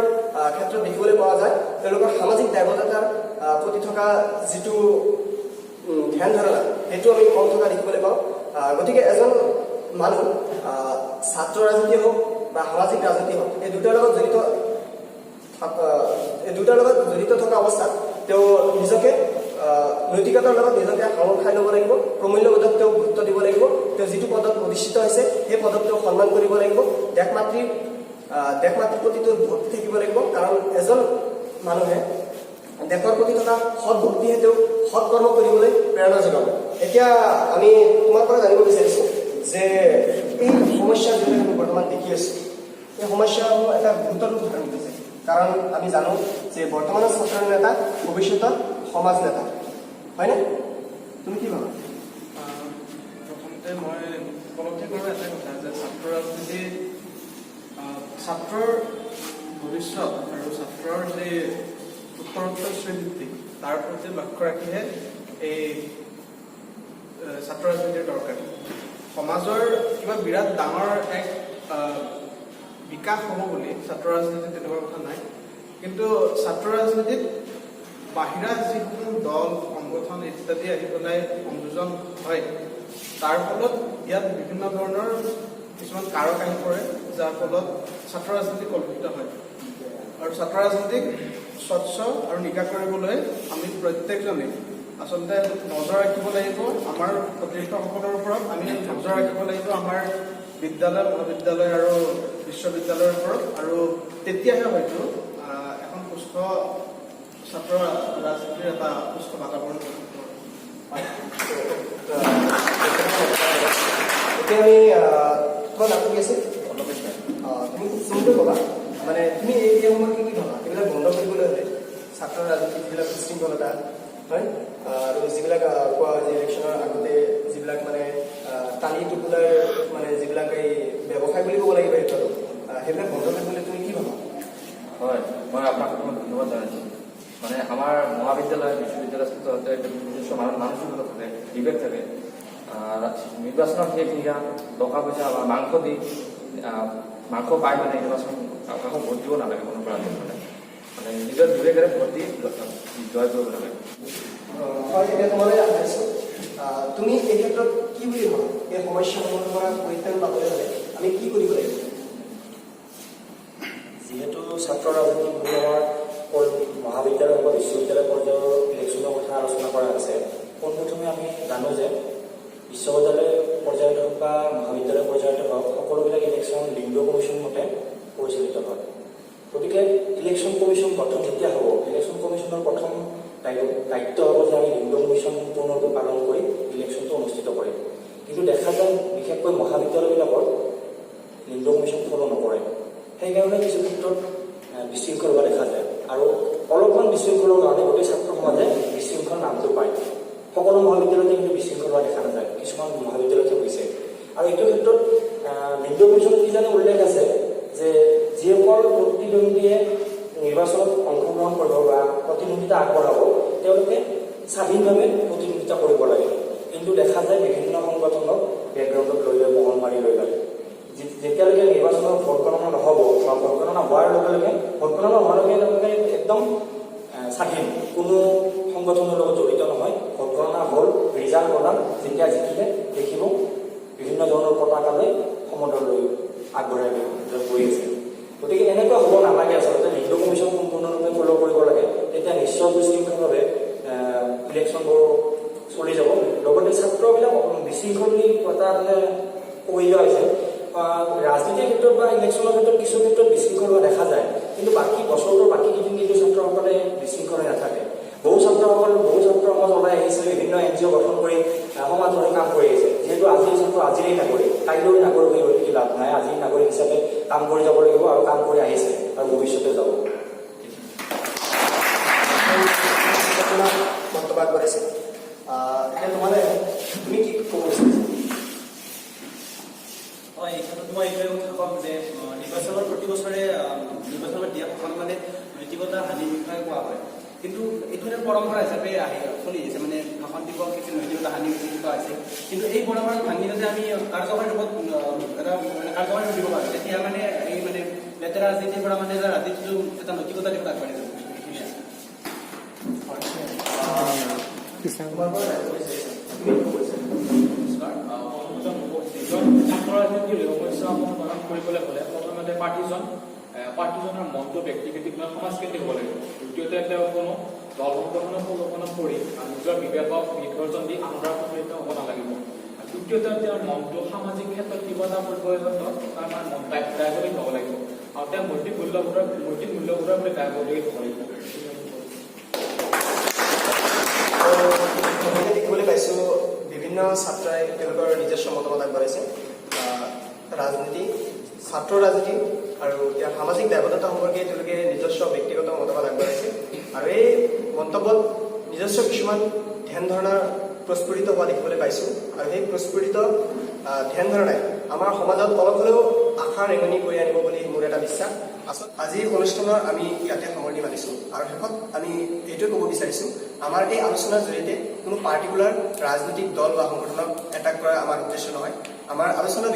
ক্ষেত্ৰত দেখিবলৈ পোৱা যায়। তেওঁলোকৰ সামাজিক দায়বদ্ধতাৰ প্ৰতি থকা যিটো ধ্যান ধাৰণা, সেইটো আমি কম থকা দেখিবলৈ পাওঁ। গতিকে এজন মানুহ ছাত্ৰ ৰাজনীতি হওক বা সামাজিক ৰাজনীতি হওক, এই দুটাৰ লগত জড়িত থকা অৱস্থাত তেওঁ নিজকে নৈতিকতাৰ লগত নিজকে সাঙুৰ খাই ল'ব লাগিব, প্ৰমূল্যবোধক তেওঁ গুৰুত্ব দিব লাগিব, তেওঁ যিটো পদত অধিষ্ঠিত হৈছে সেই পদক তেওঁ সন্মান কৰিব লাগিব, দেশ মাতৃৰ প্ৰতি তেওঁৰ ভক্তি থাকিব লাগিব। কাৰণ এজন মানুহে দেশৰ প্ৰতি থকা সৎ ভক্তিহে তেওঁক সৎ কৰ্ম কৰিবলৈ প্ৰেৰণা যোগাব। এতিয়া আমি তোমাৰ পৰা জানিব বিচাৰিছোঁ যে এই সমস্যা যিবিলাক আমি বৰ্তমান দেখি আছোঁ, এই সমস্যাসমূহ এটা গুৰুতৰ ৰূপ ধাৰণ কৰিছে। কাৰণ আমি জানো যে বৰ্তমানৰ ছাত্ৰ নেতা ভৱিষ্যতৰ সমাজ নেতা, হয়নে? তুমি কি ভাবা? প্ৰথমতে মই উপলব্ধি কৰোঁ এটা কথা যে ছাত্ৰ ৰাজনীতি ছাত্ৰৰ ভৱিষ্যত আৰু ছাত্ৰৰ যি উত্তৰোত্তৰ শ্ৰীবৃদ্ধি, তাৰ প্ৰতি লক্ষ্য ৰাখিহে এই ছাত্ৰ ৰাজনীতিৰ দৰকাৰ। সমাজৰ কিবা বিৰাট ডাঙৰ এক বিকাশ হ'ব বুলি ছাত্ৰ ৰাজনীতিত তেনেকুৱা কথা নাই। কিন্তু ছাত্ৰ ৰাজনীতিত বাহিৰা যিসমূহ দল সংগঠন ইত্যাদি আহি পেলাই সংযোজন হয়, তাৰ ফলত ইয়াত বিভিন্ন ধৰণৰ কিছুমান কাৰক আহি পৰে, যাৰ ফলত ছাত্ৰ ৰাজনীতি কলুষিত হয়। আৰু ছাত্ৰ ৰাজনীতিক স্বচ্ছ আৰু নিকা কৰিবলৈ আমি প্ৰত্যেকজনেই আচলতে নজৰ ৰাখিব লাগিব আমাৰ সতীৰ্থসকলৰ ওপৰত। আমি নজৰ ৰাখিব লাগিব আমাৰ বিদ্যালয়, মহাবিদ্যালয় আৰু বিশ্ববিদ্যালয়ৰ ওপৰত। আৰু তেতিয়াহে হয়তো এখন সুস্থ ছাত্ৰ ৰাজনীতিৰ এটা সুস্থ বাতাবৰণ গঠন কৰিব পাৰে। এতিয়া আমি তোমাৰ নামটো কি আছিল? তুমি খুব চমুকৈ ক'বা, মানে তুমি এই সময়ত কি কি ভাবা, এইবিলাক বন্ধ কৰিবলৈ হ'লে ছাত্ৰ ৰাজনীতি যিবিলাক বিশৃংখলতা হয় আৰু যিবিলাক কোৱা হয় যে ইলেকশ্যনৰ আগতে যিবিলাক মানে টালি টোপোলাৰ মানে যিবিলাক এই ব্যৱসায় বুলি ক'ব লাগিব সেইটো আৰু সেইবিলাক বন্ধ কৰিবলৈ তুমি কি ভাবা? হয়, মই আপোনাক প্ৰথমে ধন্যবাদ জনাইছোঁ। মানে আমাৰ মহাবিদ্যালয়, বিশ্ববিদ্যালয় ছাত্ৰ ছাত্ৰীৰ নিজস্ব মানসিকতা থাকে, বিবেক থাকে। নিৰ্বাচনৰ শেষ নিশা টকা পইচা বা মাংস দি মাংস পাই মানে নিৰ্বাচন কাকো ভোট দিব নালাগে কোনো প্ৰাণী। মানে মানে নিজৰ বিবেকেৰে ভোট দি জয় কৰিব লাগে। হয়, এতিয়া তোমালৈ আহিছোঁ। তুমি এই ক্ষেত্ৰত কি বুলি ভাবা? এই সমস্যাসমূহৰ পৰা পৰিত্ৰাণ পাবলৈ হ'লে আমি কি কৰিব লাগিব? যিহেতু ছাত্ৰ ৰাজনীতি বুলি আমাৰ মহাবিদ্যালয় বা বিশ্ববিদ্যালয় পৰ্যায়ৰ ইলেকশ্যনৰ কথা আলোচনা কৰা হৈছে, পোনপ্ৰথমে আমি জানো যে বিশ্ববিদ্যালয় পৰ্যায়ত হওক বা মহাবিদ্যালয় পৰ্যায়তে হওক, সকলোবিলাক ইলেকশ্যন লিংডো কমিশ্যন মতে পৰিচালিত হয়। গতিকে ইলেকশ্যন কমিশ্যন গঠন যেতিয়া হ'ব, ইলেকশ্যন কমিশ্যনৰ প্ৰথম দায়িত্ব হ'ব যে আমি লিংডো কমিশ্যন সম্পূৰ্ণৰূপে পালন কৰি ইলেকশ্যনটো অনুষ্ঠিত কৰিম। কিন্তু দেখা যায় বিশেষকৈ মহাবিদ্যালয়বিলাকত লিংডো কমিশ্যন ফ'ল' নকৰে। সেইকাৰণে কিছু ক্ষেত্ৰত বিশৃংখল হোৱা দেখা যায় আৰু অলপমান বিশৃংখলৰ কাৰণে গোটেই ছাত্ৰ সমাজে বিশৃংখল নামটো পায়। সকলো মহাবিদ্যালয়তে কিন্তু বিশৃংখল হোৱা দেখা নাযায়, কিছুমান মহাবিদ্যালয়তে হৈছে। আৰু এইটো ক্ষেত্ৰত লিংডো কমিশ্যনত কিজানি উল্লেখ আছে যে যিসকল প্ৰতিদ্বন্দ্বীয়ে নিৰ্বাচনত অংশগ্ৰহণ কৰিব বা প্ৰতিদ্বন্দ্বিতা আগবঢ়াব, তেওঁলোকে স্বাধীনভাৱে প্ৰতিদ্বন্দ্বিতা কৰিব লাগে। কিন্তু দেখা যায় বিভিন্ন সংগঠনক বেকগ্ৰাউণ্ডত লৈ লৈ মহল মাৰি লৈ লয়। যেতিয়ালৈকে নিৰ্বাচনৰ ভোট গণনা নহ'ব বা ভোট গণনা হোৱাৰ লগে লগে, ভোট গণনা হোৱাৰ লগে লগে একদম স্বাধীন, কোনো সংগঠনৰ লগত জড়িত নহয়। ভোট গণনা হ'ল, ৰিজাল্ট ওলাল, যেতিয়া জিকিলে দেখিব বিভিন্ন ধৰণৰ পতাকালৈ সমদল লৈ আগবঢ়াই লৈ গৈ আছে। গতিকে এনেকুৱা হ'ব নালাগে। আচলতে লিংডো কমিশ্যন সম্পূৰ্ণৰূপে ফ'ল' কৰিব লাগে, তেতিয়া নিশ্চয় বিশৃংখলভাৱে ইলেকশ্যনবোৰ চলি যাব। লগতে ছাত্ৰবিলাক বিশৃংখল বুলি এটা মানে কৈ দিয়া হৈছে। ৰাজনীতিৰ ক্ষেত্ৰত বা ইলেকশ্যনৰ ক্ষেত্ৰত কিছু ক্ষেত্ৰত বিশৃংখল হোৱা দেখা যায়, কিন্তু বাকী বছৰটোৰ বাকী কেইদিন কিন্তু ছাত্ৰসকলে বিশৃংখল হৈ নাথাকে। বহু ছাত্ৰসকল, বহু ছাত্ৰ সমাজ ওলাই আহিছে, বিভিন্ন এনজিঅ' গঠন কৰি সমাজৰ হৈ কাম কৰি আহিছে। যিহেতু আজিৰ ছাত্ৰ আজিৰেই নাগৰিক, কাইলৈৰ নাগৰিক হৈ ৰৈ থাকি লাভ নাই। আজিৰ নাগৰিক হিচাপে কাম কৰি যাব লাগিব আৰু কাম কৰি আহিছে আৰু ভৱিষ্যতে যাব। আপোনাক মন্তব্য আগবঢ়াইছে। এতিয়া তোমালৈ, তুমি কি ক'ব বিচাৰিছা? হয়, এই ক্ষেত্ৰত মই এইটোৱে কথা ক'ম যে নিৰ্বাচনৰ প্ৰতি বছৰে নিৰ্বাচনত দিয়া ভাষণ মানে নৈতিকতা হানিৰ বিষয়ে কোৱা হয়। কিন্তু এইটো এটা পৰম্পৰা হিচাপে আহি চলি আহিছে, মানে ভাষণ দিব কিছু নৈতিকতা হানি হৈছে, কিবা হৈছে। কিন্তু এই পৰম্পৰাটো ভাঙি যাতে আমি কাৰ্যকৰী ৰূপত এটা মানে কাৰ্যকৰী ৰূপ দিব পাৰোঁ, তেতিয়া মানে এই মানে লেতেৰা ৰাজনীতিৰ পৰা মানে এটা ৰাজনীতিটো এটা নৈতিকতা দিশত আগবাঢ়ি যাব। এইখিনিয়ে আছে। তোমাৰ পৰা জানিব বিচাৰিছা, তুমি কি ক'ব বিচাৰিছা? নমস্কাৰ। প্ৰথমতে মই ক'ব যিজন ছাত্ৰ ৰাজনীতিৰ সমস্যাসমূহ সমাধান কৰিবলৈ হ'লে প্ৰথমতে প্ৰাৰ্থীজনৰ মনটো ব্যক্তিকেন্দ্ৰিক নহয়, সমাজকেন্দ্ৰিক হ'ব লাগিব। দ্বিতীয়তে তেওঁ কোনো দল সংগঠনৰ প্ৰলোভনত পৰি নিজৰ বিবেকক বিসৰ্জন দি আনৰ দ্বাৰা প্ৰভাৱিত হ'ব নালাগিব। তৃতীয়তে তেওঁৰ মনটো সামাজিক ক্ষেত্ৰত কিবা এটা কৰিবৰ ক্ষেত্ৰত তাৰ মানে মন দায়বদ্ধ হ'ব লাগিব আৰু তেওঁ নৈতিক মূল্যবোধৰ প্ৰতি দায়বদ্ধ হ'ব লাগিব। বিভিন্ন ছাত্ৰই তেওঁলোকৰ নিজস্ব মতামত আগবঢ়াইছে। ৰাজনীতি, ছাত্ৰ ৰাজনীতি আৰু ইয়াৰ সামাজিক দায়বদ্ধতা সম্পৰ্কে তেওঁলোকে নিজস্ব ব্যক্তিগত মতামত আগবঢ়াইছে আৰু এই মন্তব্যত নিজস্ব কিছুমান ধ্যান ধাৰণা প্ৰস্ফুটিত হোৱা দেখিবলৈ পাইছোঁ। আৰু সেই প্ৰস্ফুটিত ধ্যান ধাৰণাই আমাৰ সমাজত অলপ হ'লেও আশাৰ ৰেঙনি কৰি আনিব বুলি মোৰ এটা বিশ্বাস। আজিৰ অনুষ্ঠানৰ আমি ইয়াতে সামৰণি মানিছোঁ আৰু শেষত আমি এইটোৱে ক'ব বিচাৰিছোঁ, আমাৰ এই আলোচনাৰ জৰিয়তে কোনো পাৰ্টিকুলাৰ ৰাজনৈতিক দল বা সংগঠনক এটাক কৰা আমাৰ উদ্দেশ্য নহয়। আমাৰ আলোচনাৰ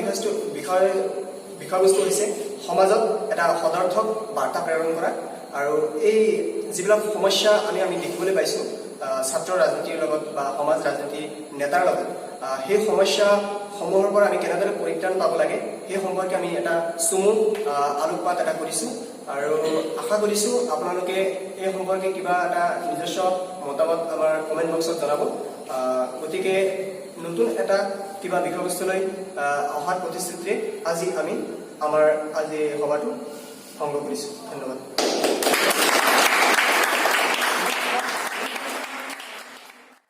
বিষয়বস্তু হৈছে সমাজত এটা সদৰ্থক বাৰ্তা প্ৰেৰণ কৰা আৰু এই যিবিলাক সমস্যা আমি আমি দেখিবলৈ পাইছোঁ ছাত্ৰ ৰাজনীতিৰ লগত বা সমাজ ৰাজনীতিৰ নেতাৰ লগত, সেই সমস্যাসমূহৰ পৰা আমি কেনেদৰে পৰিত্ৰাণ পাব লাগে, সেই সম্পৰ্কে আমি এটা চমু আলোকপাত এটা কৰিছোঁ। আৰু আশা কৰিছোঁ আপোনালোকে এই সম্পৰ্কে কিবা এটা নিজস্ব মতামত আমাৰ কমেণ্ট বক্সত জনাব। গতিকে নতুন এটা কিবা বিষয়বস্তুলৈ অহাৰ প্ৰতিশ্ৰুতিৰে আজি আমি আমাৰ আজি সভাটো ভংগ কৰিছোঁ। ধন্যবাদ।